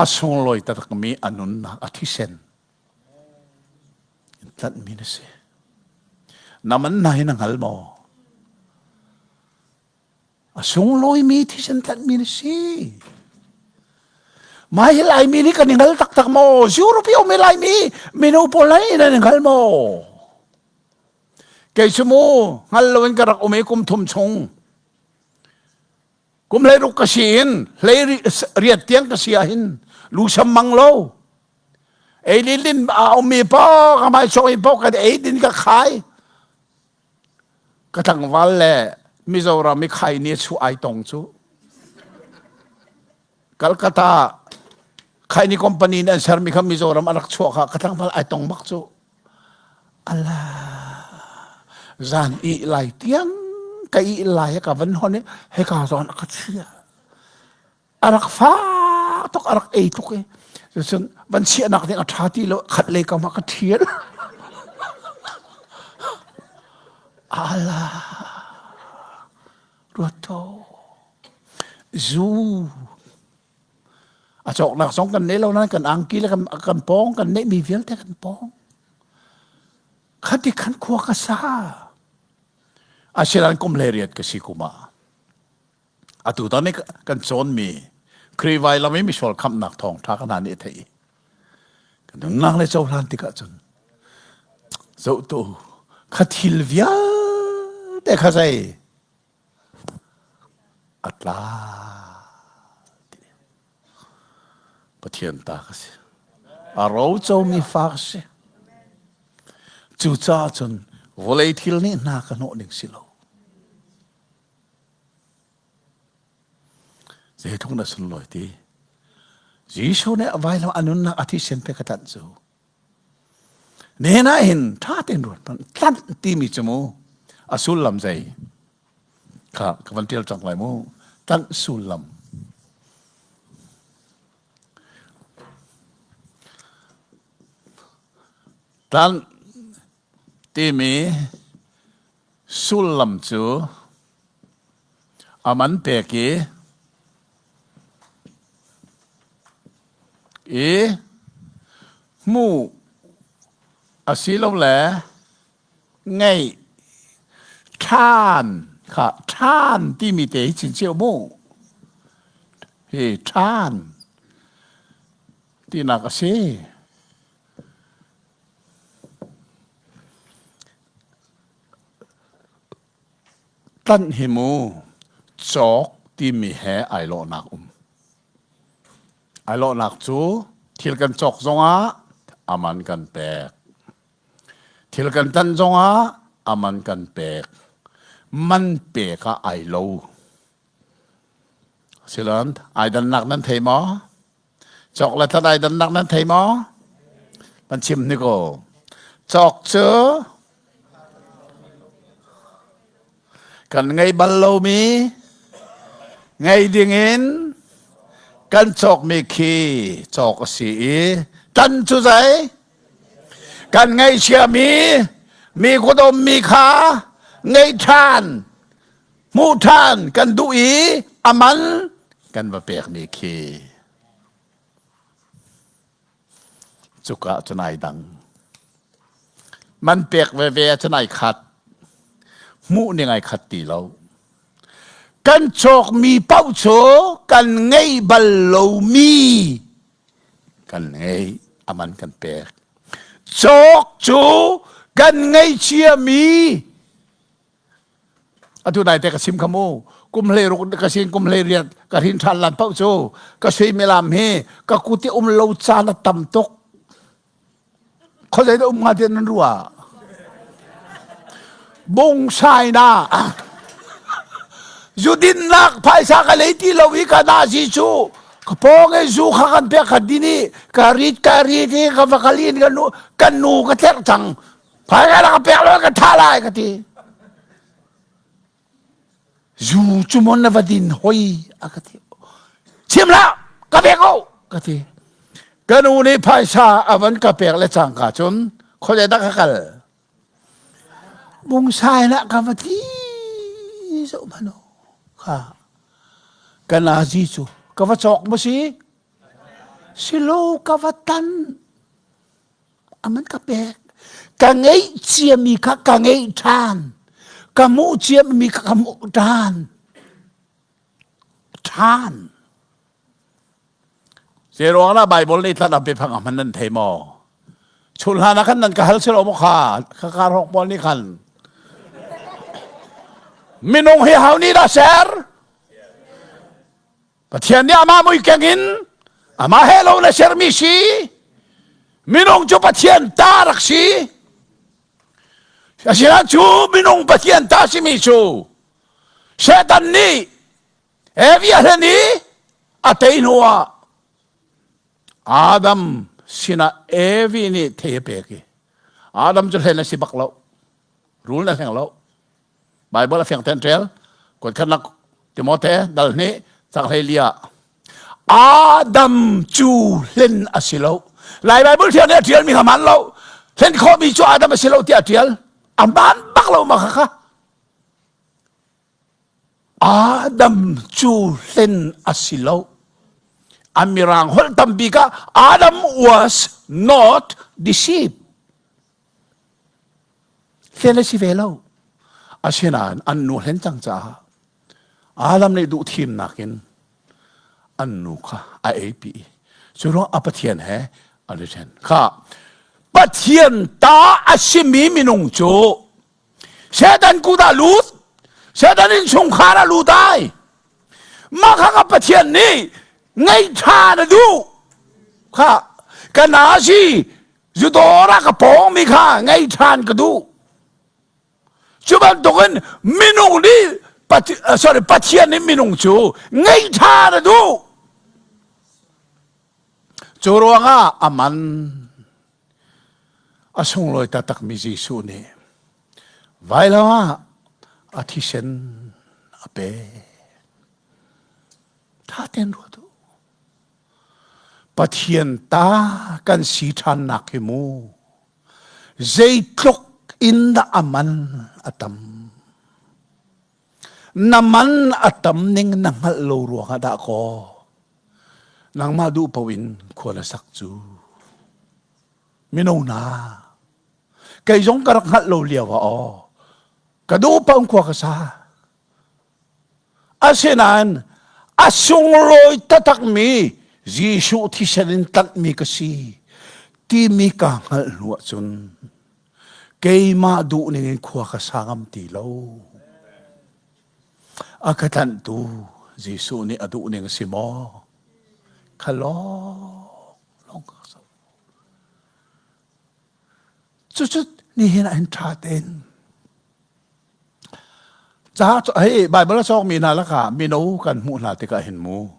A sunglawi taktakmi a nunnak a thisen in tlanhmi na si. Na man hna hi na hngal maw? A sunglawimi thisen tlanhmi na si. Mah hi Laimi nih kan i hngal taktak maw? Europe i um i Laimi mino pawl hi nan i hngal maw? Kei cu mu hngal loin ka rak um i kum thum chung kum 16 ka si in hlei riat tiang ka si ahhin lusam mang lo eidin din a ummi paoh ka hmai sawng i paoh ka eidin ka khai ka tlangval le Mizoram i khai ni chu ai tong cu Calcutta khaini company nih an sermi kha Mizoram a rak chuah kha ka tlangval ai tong bak cu ala zan i lai tiang ka i lai ka van hon i heka zawn a ka chia a rak fa tuk a rak ei tuk i cun van chiahnak ding a ṭha ti lo khat lei kam ah ka ṭhial ala ruat to Zu a cawknak zong kan nei lo nain kan angki le kan, kan pawng kan neihmi vialte kan pawng. Khati khan khua ka sa. Asinain kum 18 ka si kum ah atu tan i kan cawnmi Khrih vailam i misual khamhnak thawngṭha ka hna nih a theih i kan nunnak le cohlan tikah cun zohtu kha thil vialte kha zei A tla ti. Pathian ta ka si. A rocomi fa ka si. Cucaah cun vawlei thil nih hna ka hnawh ding si lo. Zeitluk na sunlawi ti. Jesuh nih a vailam a nunnak a thisen pe ka tlanh cu. Nihin ah hin ṭha tein ruat hmanh. Tlanh timi cu mu a sullam zei kha ka van ṭial cang lai mu. Tlanh sullam. Tlanh timi sullam cu a man pek i i hmuh asilole. Ngeih ṭhan kha ṭhan timi te hi chin mu. Hi ṭhan tinak a si. Tlanh hi mu cawk timi he ai lawhnak um. Ai lawhnak cu thil kan cawk zongah aman kan pek. Thil kan tlanh zongah aman kan pek. Man pek ah ai lo. Silan ai dannak nan thei maw? Cawk le tlanh ai dannak nan thei maw? Kan chim ni ko. Cawk cu kan ngei bal lomi ngei dingin kan cawkmi khi cawk a si i tan cu zei kan ngaihchiami mi kut ummi kha ngeih ṭhan hmuh ṭhan kan duh i a man kan va pekmi khi Cuka cun ai dang. Man pek veve ahcun ai khat. Hmuh ning ai khat ti lo. Kan cawkmi paoh cu kan ngeih bal lomi kan ngei a man kan pek. Cawk cu kan ngeihciami Atu nai te ka sim kha mu. Kum hlei ruk ka sin kum hlei riat ka hrin ṭhan lan paoh cu ka suimilam hi ka kut i um lo caan a tam tuk. Khuazei dah um hnga tiah nan ruah? Bungsai na zudinnak phaisa ka lei ti lo i ka nazi cu ka pawng i zu kha kan pek kha din i ka rit ka rit i ka va kal in ka nu kan nu ka tlerh cang Phaisa ka pek lo ka tha lai ka ti. Zu cu mon na va din hoi a ka ti. Chim hlah ka pek ko ka ti. Ka nu nih phaisa a van ka pek le cangka cun khuazei dah ka kal. Bungsai lah ka va ti zoh hmanh kha ka nazi cu ka va cawk maw si silo ka va tan A man ka pek. Ka ngeih ciami kha ka ngeih ṭhan. Ka hmuh ciami kha ka hmuh ṭhan. Ṭhan. Zei ruang dah Bible nih tlan a biafang a hman nan thei maw? Chun hlan ah khan nan ka hal silo maw kha? Ka kar hawk pawl nih khan. Minung hi hau nih dah ser? Pathian nih amah muikeng in amah he lo na sermi si. Minung cu Pathian ta rak si. Asinain cu minung Pathian ta simi cu Satan nih Evi a hlen i a tei hnuah Adam sinah Evi nih thei a pek i Adam cu hlen a si bak lo. Rul na hleng lo. Bible a fiang ten ṭial. Kuatkhatnak Timote dal hnih cang hlei li ah Adam cu hlen a si lo. Lai Bible thiang nih a ṭialmi kha hmaan lo. Hlen khawhmi cu Adam a si lo tiah a ṭial. A hmaan bak lo ma kha kha. Adam cu hlen a si lo. A mirang holh tambik ah Adam was not deceived. Hlen a si ve lo. Asinain an nu hlen cang caah Adam nih duh thimnak in an nu kha a eipi i cu ruang a Pathian he an i ṭhen. Kha Pathian ta a simi minung cu Satan kut ah lut, Satan innchungkhar ah lut ai. Mah kha ka Pathian nih ngeih ṭhan a duh. Kha ka na si Zudawr ah ka pawngmi kha ngei ṭhan ka duh. Cu bantukin minung nih sorry Pathian nih minung cu ngei ṭhan a duh. Cu ruangah a man a sunglawi taktakmi Jesuh nih vailam ah a thisen a pek. Ṭha tein ruat u. Pathian ta kan si ṭhannak hi mu zeitluk in dah a man a tam. Na man a tam ning na hngalh lo ruangah dah kaw nangmah duh paoh in khua na sak cu. Mino hna, Kei zong ka rak hngalh lo lio ah aw ka duh paoh khua ka sa. Asinain a sunglawi taktakmi Jesuh thisen in tlanhmi ka si timi ka hngalh hnu ahcun keimah duh ning in khua ka sa ngam ti lo. A ka tlanhtu Jesuh nih a duh ning a si maw? Kha lawng lawng ka zoh. Cucu nihin ah hin ṭha tein ca hei Baibal a cawkmi hna lakah mino kan hmuh hna tikah hin mu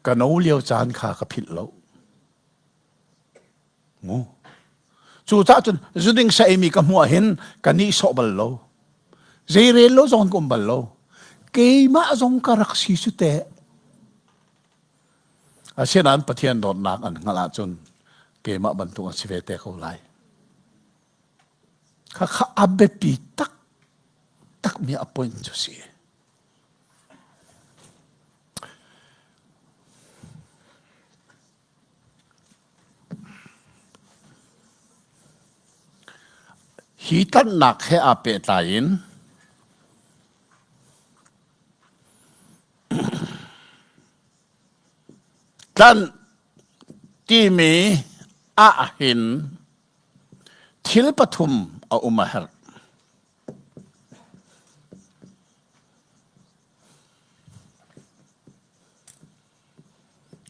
ka no lio caan kha ka philh lo. Mu. Cu cah cun zuding saimi ka hmuh hin ka nihsawh bal lo. Zei rel lo zong ka um bal lo. Keimah zong ka rak si cu teh. Asinain Pathian dawtnak an hngalh ahcun keimah bantuk an si ve te ko lai. Khakha a biapi tak takmi a point cu si. Hi tlanhnak he aa pehtlai in tlanh timi ahhin thil pathum a um a herh.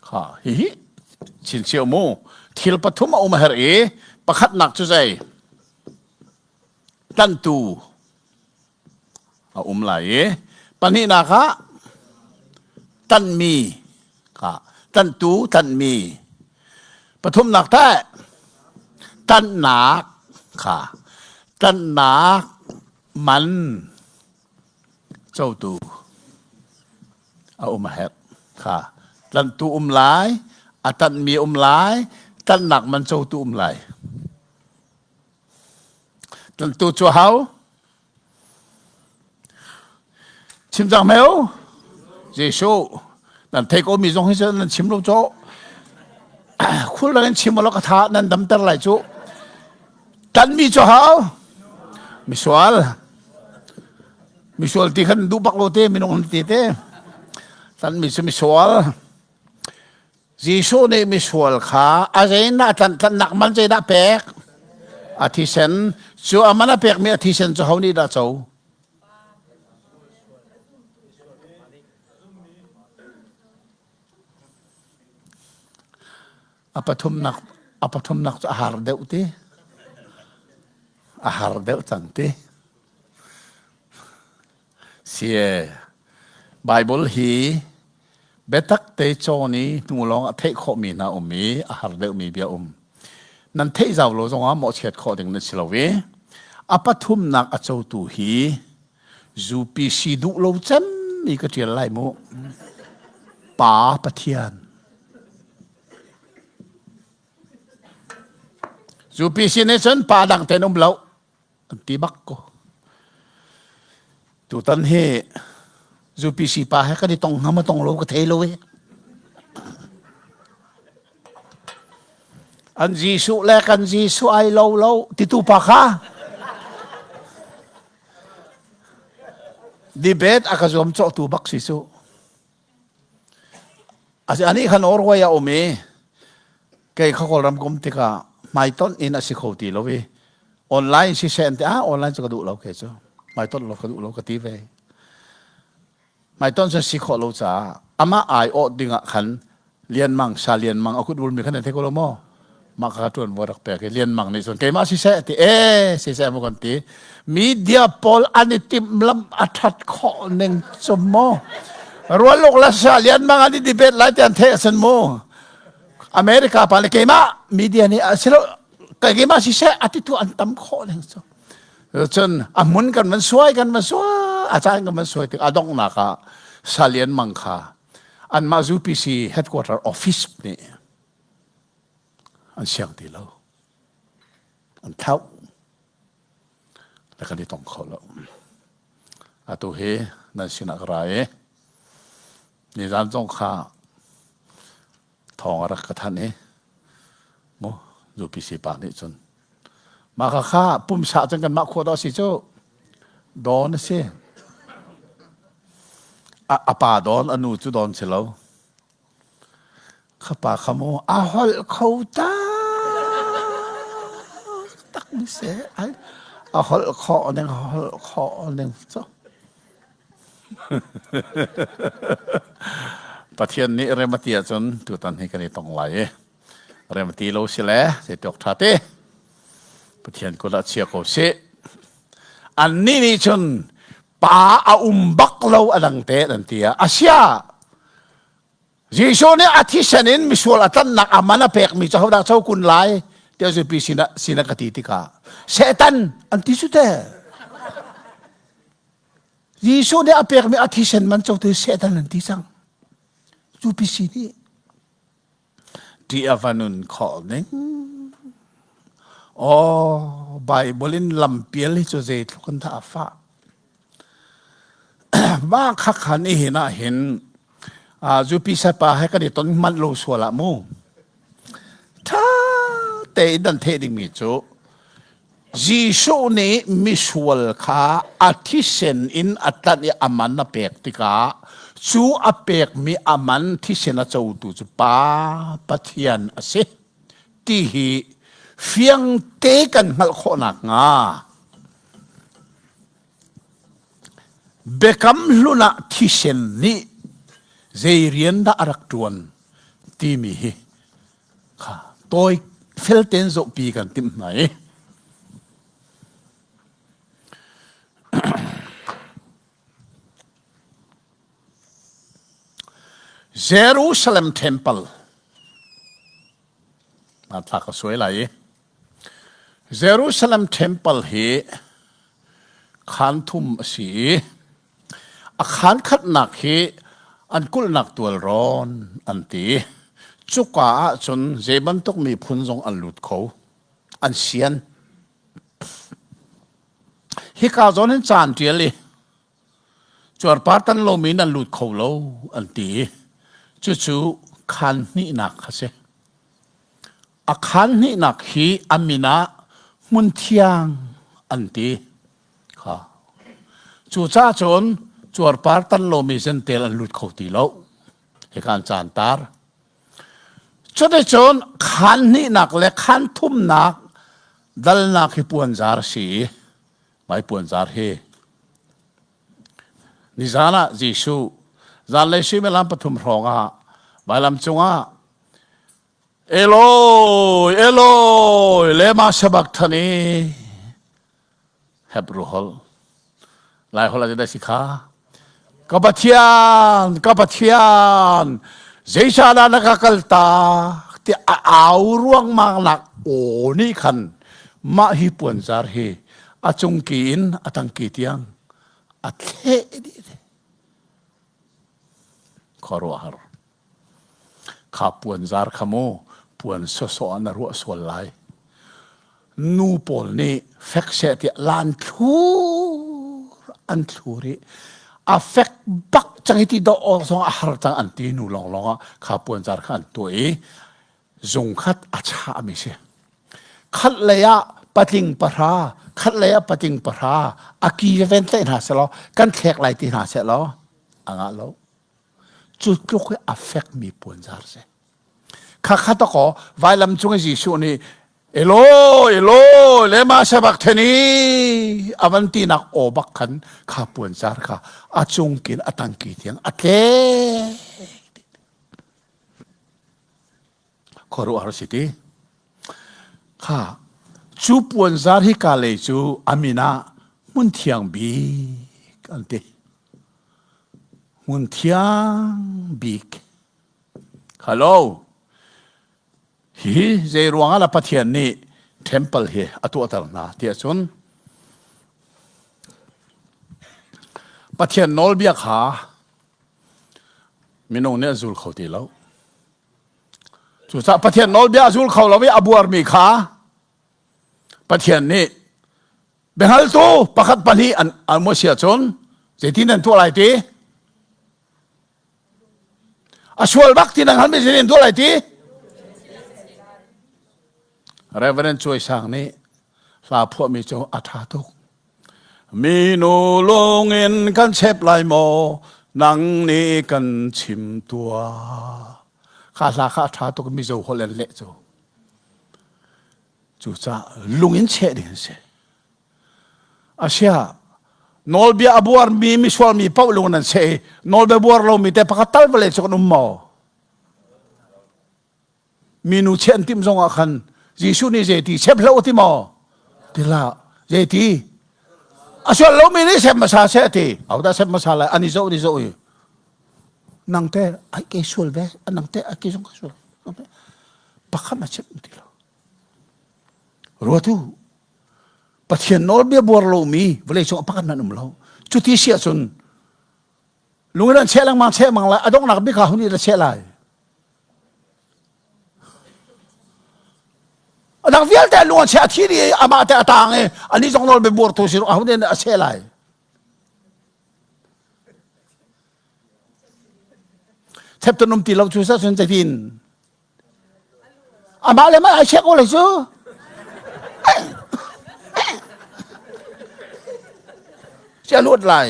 Kha hihi chinchiah mu. Thil pathum a um a herh i pakhatnak cu zei? Tlanhtu a um lai i pahnihnak ah tlanhmi kha tlanhtu tlanhmi pathumnak teh tlanhnak kha tlanhnak man cotu a um a herh kha tlanhtu um lai a tanhmi um lai tlanhnak man cotu um lai tlanhtu cu hau chim cang meo Jesuh nan thei ko mi zong hi nan chim lo cho khul dang in chim lo ka tha nan damter lai cu tanmi cu hau misual Misual ti khan duh bak lo te minung an ti te. Tan mi cu misual. Jesuh nih misual kha a zeidah tlan tlannak man zeidah pek? A thisen cu a man a pekmi a thisen cu ho nih dah co? A pathumnak a pathumnak cu a har deuh ti. A har deuh cang ti. Sie Bible hi biatak te cawn i hnu lawng a theih khawhmi hna um i a har deuhmi bia um. Nan theih zau lo zongah mawhchiat khawh ding nan si lo i a pathumnak a cotu hi UPC duh lo cemmi ka ṭial lai mu. Pa Pathian. UPC nih cun pa dang ten um lo an ti bak ko. Tutan hi UPC pa he kan i tong hnga ma tong lo ka thei lo e. An Jesuh le kan Jesuh ai lo lo titu pa kha. Debate a ka zuam cawhtu bak si cu. Ani kha Norway a um i kei kha Kawlram ka um tikah hmaitonh in a si kho ti lo i online siseh an ti ah online cu ka duh lo ke cu hmaitonh lo ka duh lo ka ti ve. Hmaitonh cu si khawh lo caah amah ai awh ding ah khan Lian Mang Sa Lian Mang a kut ulmi khan nan thei ko lo maw? Mah kha ṭuan vo rak pek i Lian Mang nih cun keimah siseh ti e siseh mu kan ti. Media pawl an i timhlamh a ṭhat khawh ning cu maw? Rualuk le Sa Lian Mang an i debate lai ti an theih a sin mu. America pa le keimah media nih a si lo keimah siseh a ti tu an tam khawh ning cu. Cun a hmun kan van suai kan van suai a caan kan van suai tik a donghnak ah Sa Lian Mang kha anmah UPC headquarter office nih an siang ti lo an thlauh le kan i tong kho lo atu hi nan sinah ka ra i nizan zong kha thawng a rak ka thanh i mu UPC pa nih cun. Mah kha kha pumsa cun kanmah khua dawh si cu dawn a si. A pa dawn, a nu cu dawn si lo. Kha pa kha mu a holh kho tak tak mi si. Ai a holh khawh ning a holh khawh ning cu. Pathian nih rem a ti ahcun tutan hi kan i tong lai i rem a ti lo si le zeitiawk ṭha te Pathian kut ah chia ko sih. Annih nih cun pa a um bak lo a dang te an ti ah asia Jesuh nih a thisen in misual a tlannak a man a pekmi cu hodah co kun lai tiah zupi sinah sinah ka ti tikah Satan an ti cu te. Jesuh nih a pekmi a thisen man cotu Satan an ti cang. UPC nih ṭih a va nun khawh ning. Aw, Bible in lampial hi cu zeitluk in dah a fah. Mah kha khan i hin ah hin UPC pa he kan i ton manh lo sual ah mu. Ṭha tein nan theih dingmi cu Jesuh nih misual kha a thisen in a tlanh i a man a pek tikah cu a pekmi a man thisen a cotu cu Pa Pathian a si ti hi fiangte kan hngalh khawh nakhnga Biakam hlun ah thisen nih zei rian dah a rak ṭuan timi hi kha tawi fel tein zohpi kan timh hna i Jerusalem Temple thla ka suai lai i Jerusalem Temple hi khaan thum a si i A khaan khatnak hi an kulhnak tualrawn an ti. Cuka ahcun zei bantuk miphun zong an lut kho. An sian. Hika zawn hin caan ṭial i cuarpar tan lomi nan lut kho lo an ti. Cucu khaan hnihnak a si. A khaan hnihnak hi a min ah hmun thiang an ti. Kha. Cucaah cun cuarpar tan lomi zentel an lut kho ti lo. Hika an caan tar. Cuticun khaan hnihnak le khaan thumnak dalnak hi puanzar a si i mai puanzar hi nizan ah Jesuh zanlei suimilam pathum hrawng ah vailam cungah Eloi, Eloi, lema sabachthani. Hebrew holh. Lai holh ah si kha. Ka Pathian, ka Pathian, zeicahdah na ka kaltak ti a au ruangmang nak aw nih khan mah hi puanzar hi a cungki in a tangki tiang a thleh dih. Khuaruahhar. Kha puanzar kha mu puan sawsawh ah na ruah sual lai. Nu pawl nih fek seh tiah lan thlur an thlur i a fek bak cang i ti dawh awk zong a har cang an ti nu lawnglawng ah kha puanzar kha an tuah i zung khat a chahmi si. Khat lei ah patling pahra, khat lei ah patling pahra a ki ven tlaih hna seh law kan thlek lai ti hna seh law a ngah lo. Cu tluk i a fekmi puanzar si. Khakha takaw vailam cung i Jesuh nih Eloi, Eloi, lema sabachthani a van tinak aw bak khan kha puanzar kha a cungkin a tangki tiang a tlek. Khuaruahhar si ti. Kha cu puanzar hi ka lei cu a min ah hmun thiang bik an ti. Hmun thiang bik. Hello. Hi zei ruang ah Pathian nih temple hi a tuahter hna tiah cun Pathian nawlbia kha minung nih an zul kho ti lo. Cucaah Pathian nawlbia a zul kho lo i a buarmi kha Pathian nih biahngaltu pakhat pahnih an an si ahcun zeitin an tuah lai ti? A sual bak ti nan hngalmi zeitin an tuah lai ti? Reverend Cuai Sang nih. Hla phuahmi cu a ṭha tuk. Minu lungin kan chep lai maw nang nih kan chim tuah. Kha hla kha a ṭha tuk Mizo holh in leh cu. Cucaah lung in cheh ding an si. Asia nawlbia a buarmi misual mi paoh lung nan cheh i nawlbia buar lomi te pakhat tal vawlei cu kan um maw? Minu cheh an timh zong ah khan Jesuh nih zeiti chep hlah ti maw? Ti hlah. Zeiti? A sual lomi nih sep hmasa seh a ti. Ahodah sep hmasa lai? An i zoh an i zoh i nang te ai ke sual ve nang te ai ke zong ka sual pakhat a chep ti lo. Ruatu Pathian nawlbia buar lomi vawlei cung ah pakhat hmanh um lo. Cuti si ahcun lung in an cheh lengmang cheh mang lai a donghnak bik ah hun i la cheh lai. A dang vialte lung an cheh a thi dih i amah te a taang i anih zong nawlbia buartu si a hun in a cheh lai. Theptan um ti lo cu sa cun zeitin Amah le mah ai check ko lai cu. Sia luat lai.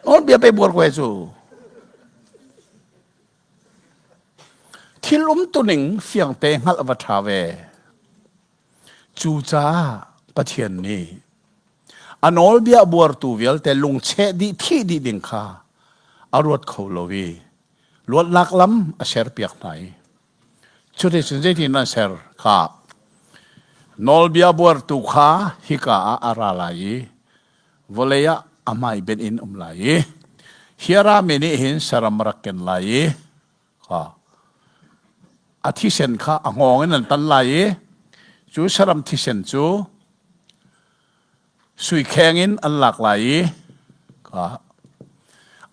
Nawl bia pe buar ko cu. Thil um tuning fiangte hngalh va ṭha ve. Cucaah Pathian nih a nawlbia buartu vialte lungcheh dih thih dih ding kha a ruat kho lo i luatnak lam a serpiak hna i cuticun zeitin an ser kha nawlbia buartu kha hika ah a ra lai i vawlei ah a hmai benh in um lai i hi a rami nih hin saram rak ken lai i kha a thisen kha a hngawng in an tan lai i cu saram thisen cu Sui kheng in an lak lai i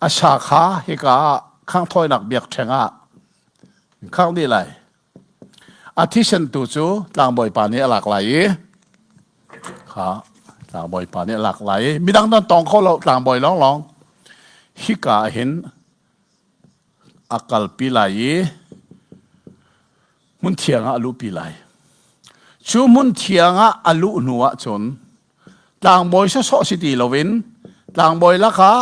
a sa kha hika ah khanghthawinak biakṭheng ah khangh dih lai. A thisen tu cu tlangbawipa nih a lak lai i kha tlangbawipa nih a lak lai i midang nan tawng kho lo tlangbawi lawnglawng hika ah hin a kalpi lai i hmun thiang ah a luhpi lai. Cu hmun thiang ah a luh hnu ah cun tlangbawi sawsawh si ti loin tlangbawi lakah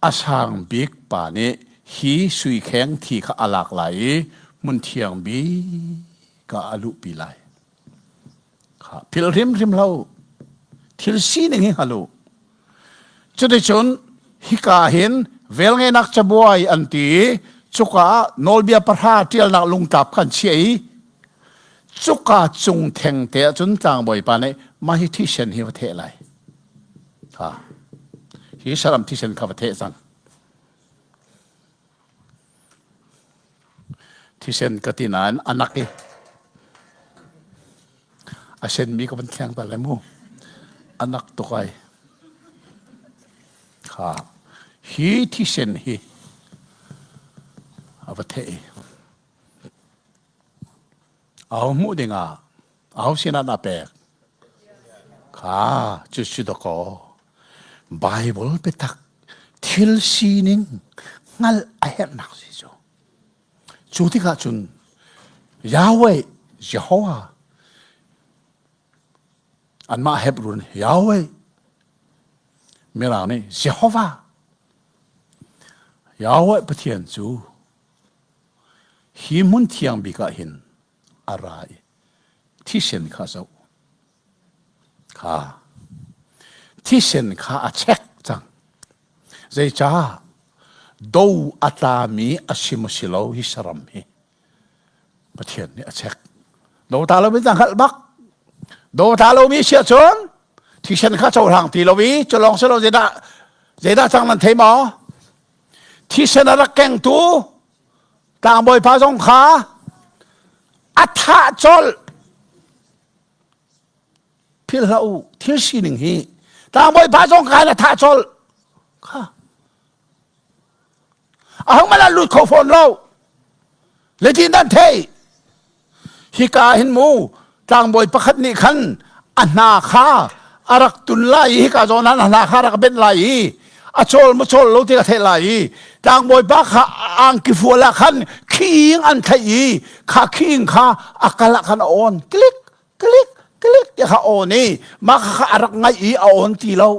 a sang bik pa nih hi sui kheng thi kha a lak lai i hmun thiang bik ah a luhpi lai. Kha philh hrimhrim lo. Thil sining hi hngal u. Cuticun hika hin velngeihnak cabuai an ti i cuka ah nawlbia pahra ṭialnak lungtlap kha an chiah i cuka cung thengte ah cun tlangbawipa nih mah hi thisen hi va theh lai. Ha. Hi saram thisen kha va theh cang. Thisen ka ti nain a nak i a senmi ka van thleng ta lai mu. A nak tuk ai. Kha hi thisen hi a va theh i aho hmuh dingah aho sinah dah pek? Kha cu si dakaw Bible biatak thil sining hngalh a herhnak si cu. Cu tikah cun Yahweh Jehovah anmah Hebrew nih Yahweh Mirang nih Jehovah Yahweh Pathian cu hi hmun thiang bik ah hin a ra i thisen kha zoh kha thisen kha a chek cang zeicah do a tlami a si maw si lo hi saram hi Pathian nih a chek do ta lomi ta hngalh bak do ta lomi si ahcun thisen kha cohlang ti lo i cu lawng si lo zeidah zeidah cang nan thei maw thisen a rak kengtu tlangbawipa zong kha a thah colh philh hlah u thil sining hi tlangbawipa zong kha a thah colh kha a hung lut kho fawn lo letin dan thei Hika hin mu tlangbawi pakhat nih khan a hna kha a rak tun lai i hika zawn ah a hna kha a rak benh lai i a cawl maw cawl lo ti ka theih lai i tlangbawi pa kha angki fual ah khan khiing an thlaih i kha khiing kha a kal ah khan a awn klik klik. Klik ti kha awn i mah kha a rak ngaih i a awn ti lo.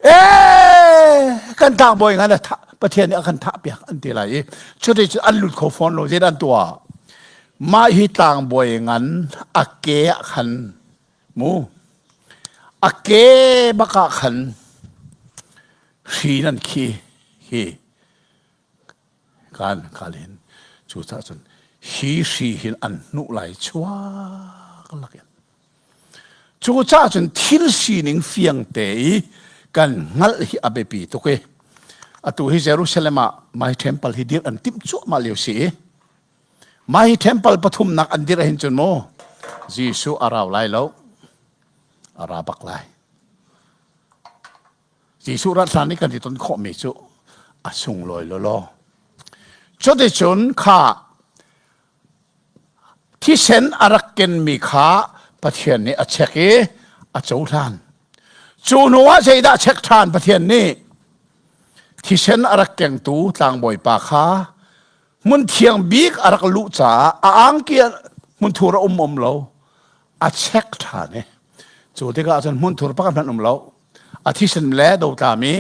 Ee kan tlangbawi ngan a thah Pathian nih a kan thah piak an ti lai i cuti cu an lut kho fawn lo zei an tuah. Mah hi tlangbawi ngan a ke ah khan mu a ke bak ah khan hri nan khi hi kan kalin cucaah cun hi hri hin an hnuh lai chuak lakin cucaah cun thil sining fiang te i kan hngalh hi a biapi tuk i atu hi Jerusalem ah mai temple hi dir an timh cuahmah lio si i mai temple pathumnak an dir hin cun mu Jesuh a rau lai lo a ra bak lai Jesuh rat hlan i kan i ton khawhmi cu a sunglawi lawlaw. Cuticun kha thisen a rak kenmi kha Pathian nih a check i a cohlan. Cu hnu ah zeidah check ṭhan Pathian nih? Thisen a rak kengtu tlangbawipa kha hmun thiang bik a rak luh caah a angki hmunthur a um um lo a check ṭhan i cu tikah cun hmunthur pakhat hmanh um lo a thisen le dotlami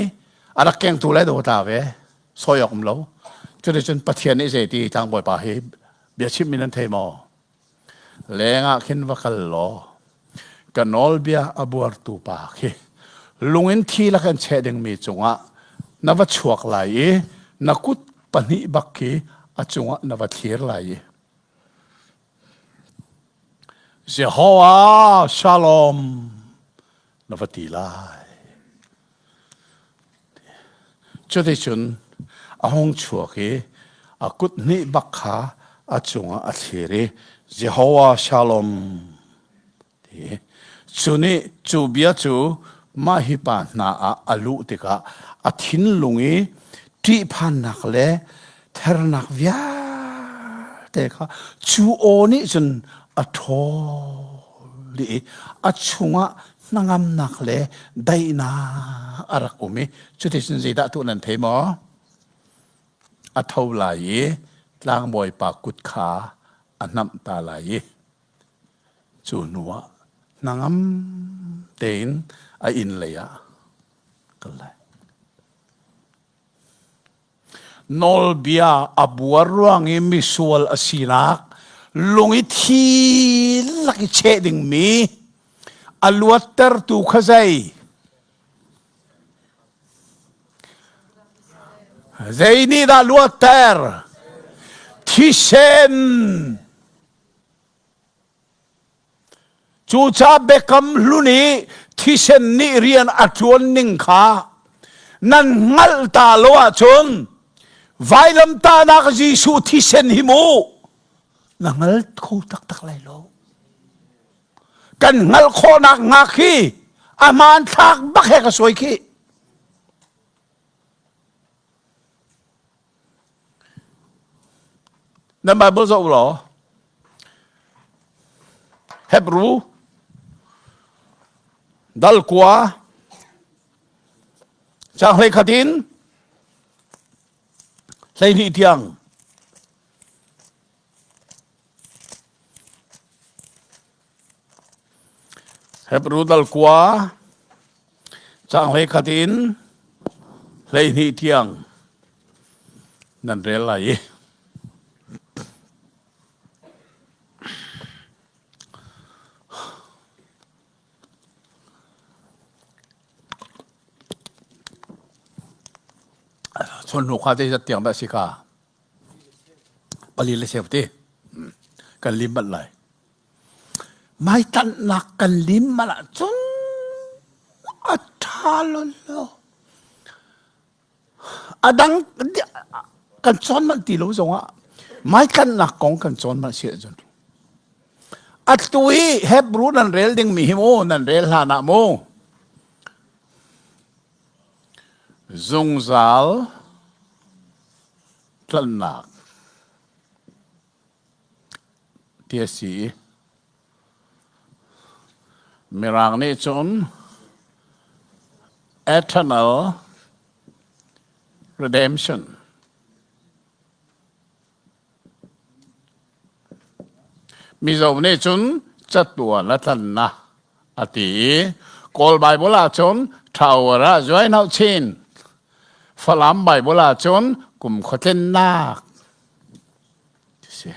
a rak kengtu le dotla ve sawi awk um lo cuticun Pathian nih zeiti tlangbawipa hi bia chimmi nan thei maw leng ah khin va kal law ka nawlbia a buartu pa khi lungin thi lak an cheh dingmi cungah na va chuak lai i na kut pahnih bak khi a cungah na va thlir lai i Jehovah Shalom na va ti lai. Cuticun a hung chuak i a kut hnih bak kha a cungah a thlir i Jehovah Shalom ti. Cu nih cu bia cu mah hi pa hna ah a luh tikah a thinlung i ṭihphannak le thernak vialte kha cu aw nih cun a ṭhawl dih i a chungah hnangamnak le daihnak a rak um i cuticun zeidah tuah nan thei maw? A tho lai i tlangbawipa kut kha a hnamh ta lai i Cu hnuah hnangam tein a inn lei ah kal lai. Nawlbia a buar ruang i misual a sinak lung i thi lak i cheh dingmi a luattertu kha zei? Zei nih dah luatter? Thisen. Cucaah biakam hlun i thisen nih rian a ṭuan ning kha nan hngalh ta lo ahcun vailamtahnak Jesuh thisen hi mu na hngal kho taktak lai lo. Kan hngalh khawhnak hnga khi a hmanthlak bak he ka suai khi. Nan Bible zoh law Hebrew dal kua cang hlei khat in 12 tiang Hebrew dal kua caang 11 in 12 tiang nan rel lai i chon hnu kha te zat tiang dah si ka pali le cheu ti kan lim bal lai mai tannak kan lim mal ahcun a ṭha lo a dang kan cawn manh ti lo zongah mai tlannak kong kan cawn manh si ahcun atu hi Hebrew nan rel dingmi hi mu nan rel hlan ah mu zungzal tlannak ti a si i Mirang nih cun eternal redemption Mizo nih cun. Catuan a tlannak a ti i Kawl Baibal ahcun Tower ah zuai hau chin. Falam Baibal ahcun kum khuatlinnak si.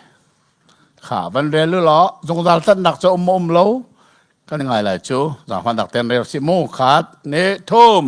Kha van rel u law zungzal tlannak cu um um lo kan ngai lai cu zaangfahnak ten rel si mu khat ne thum.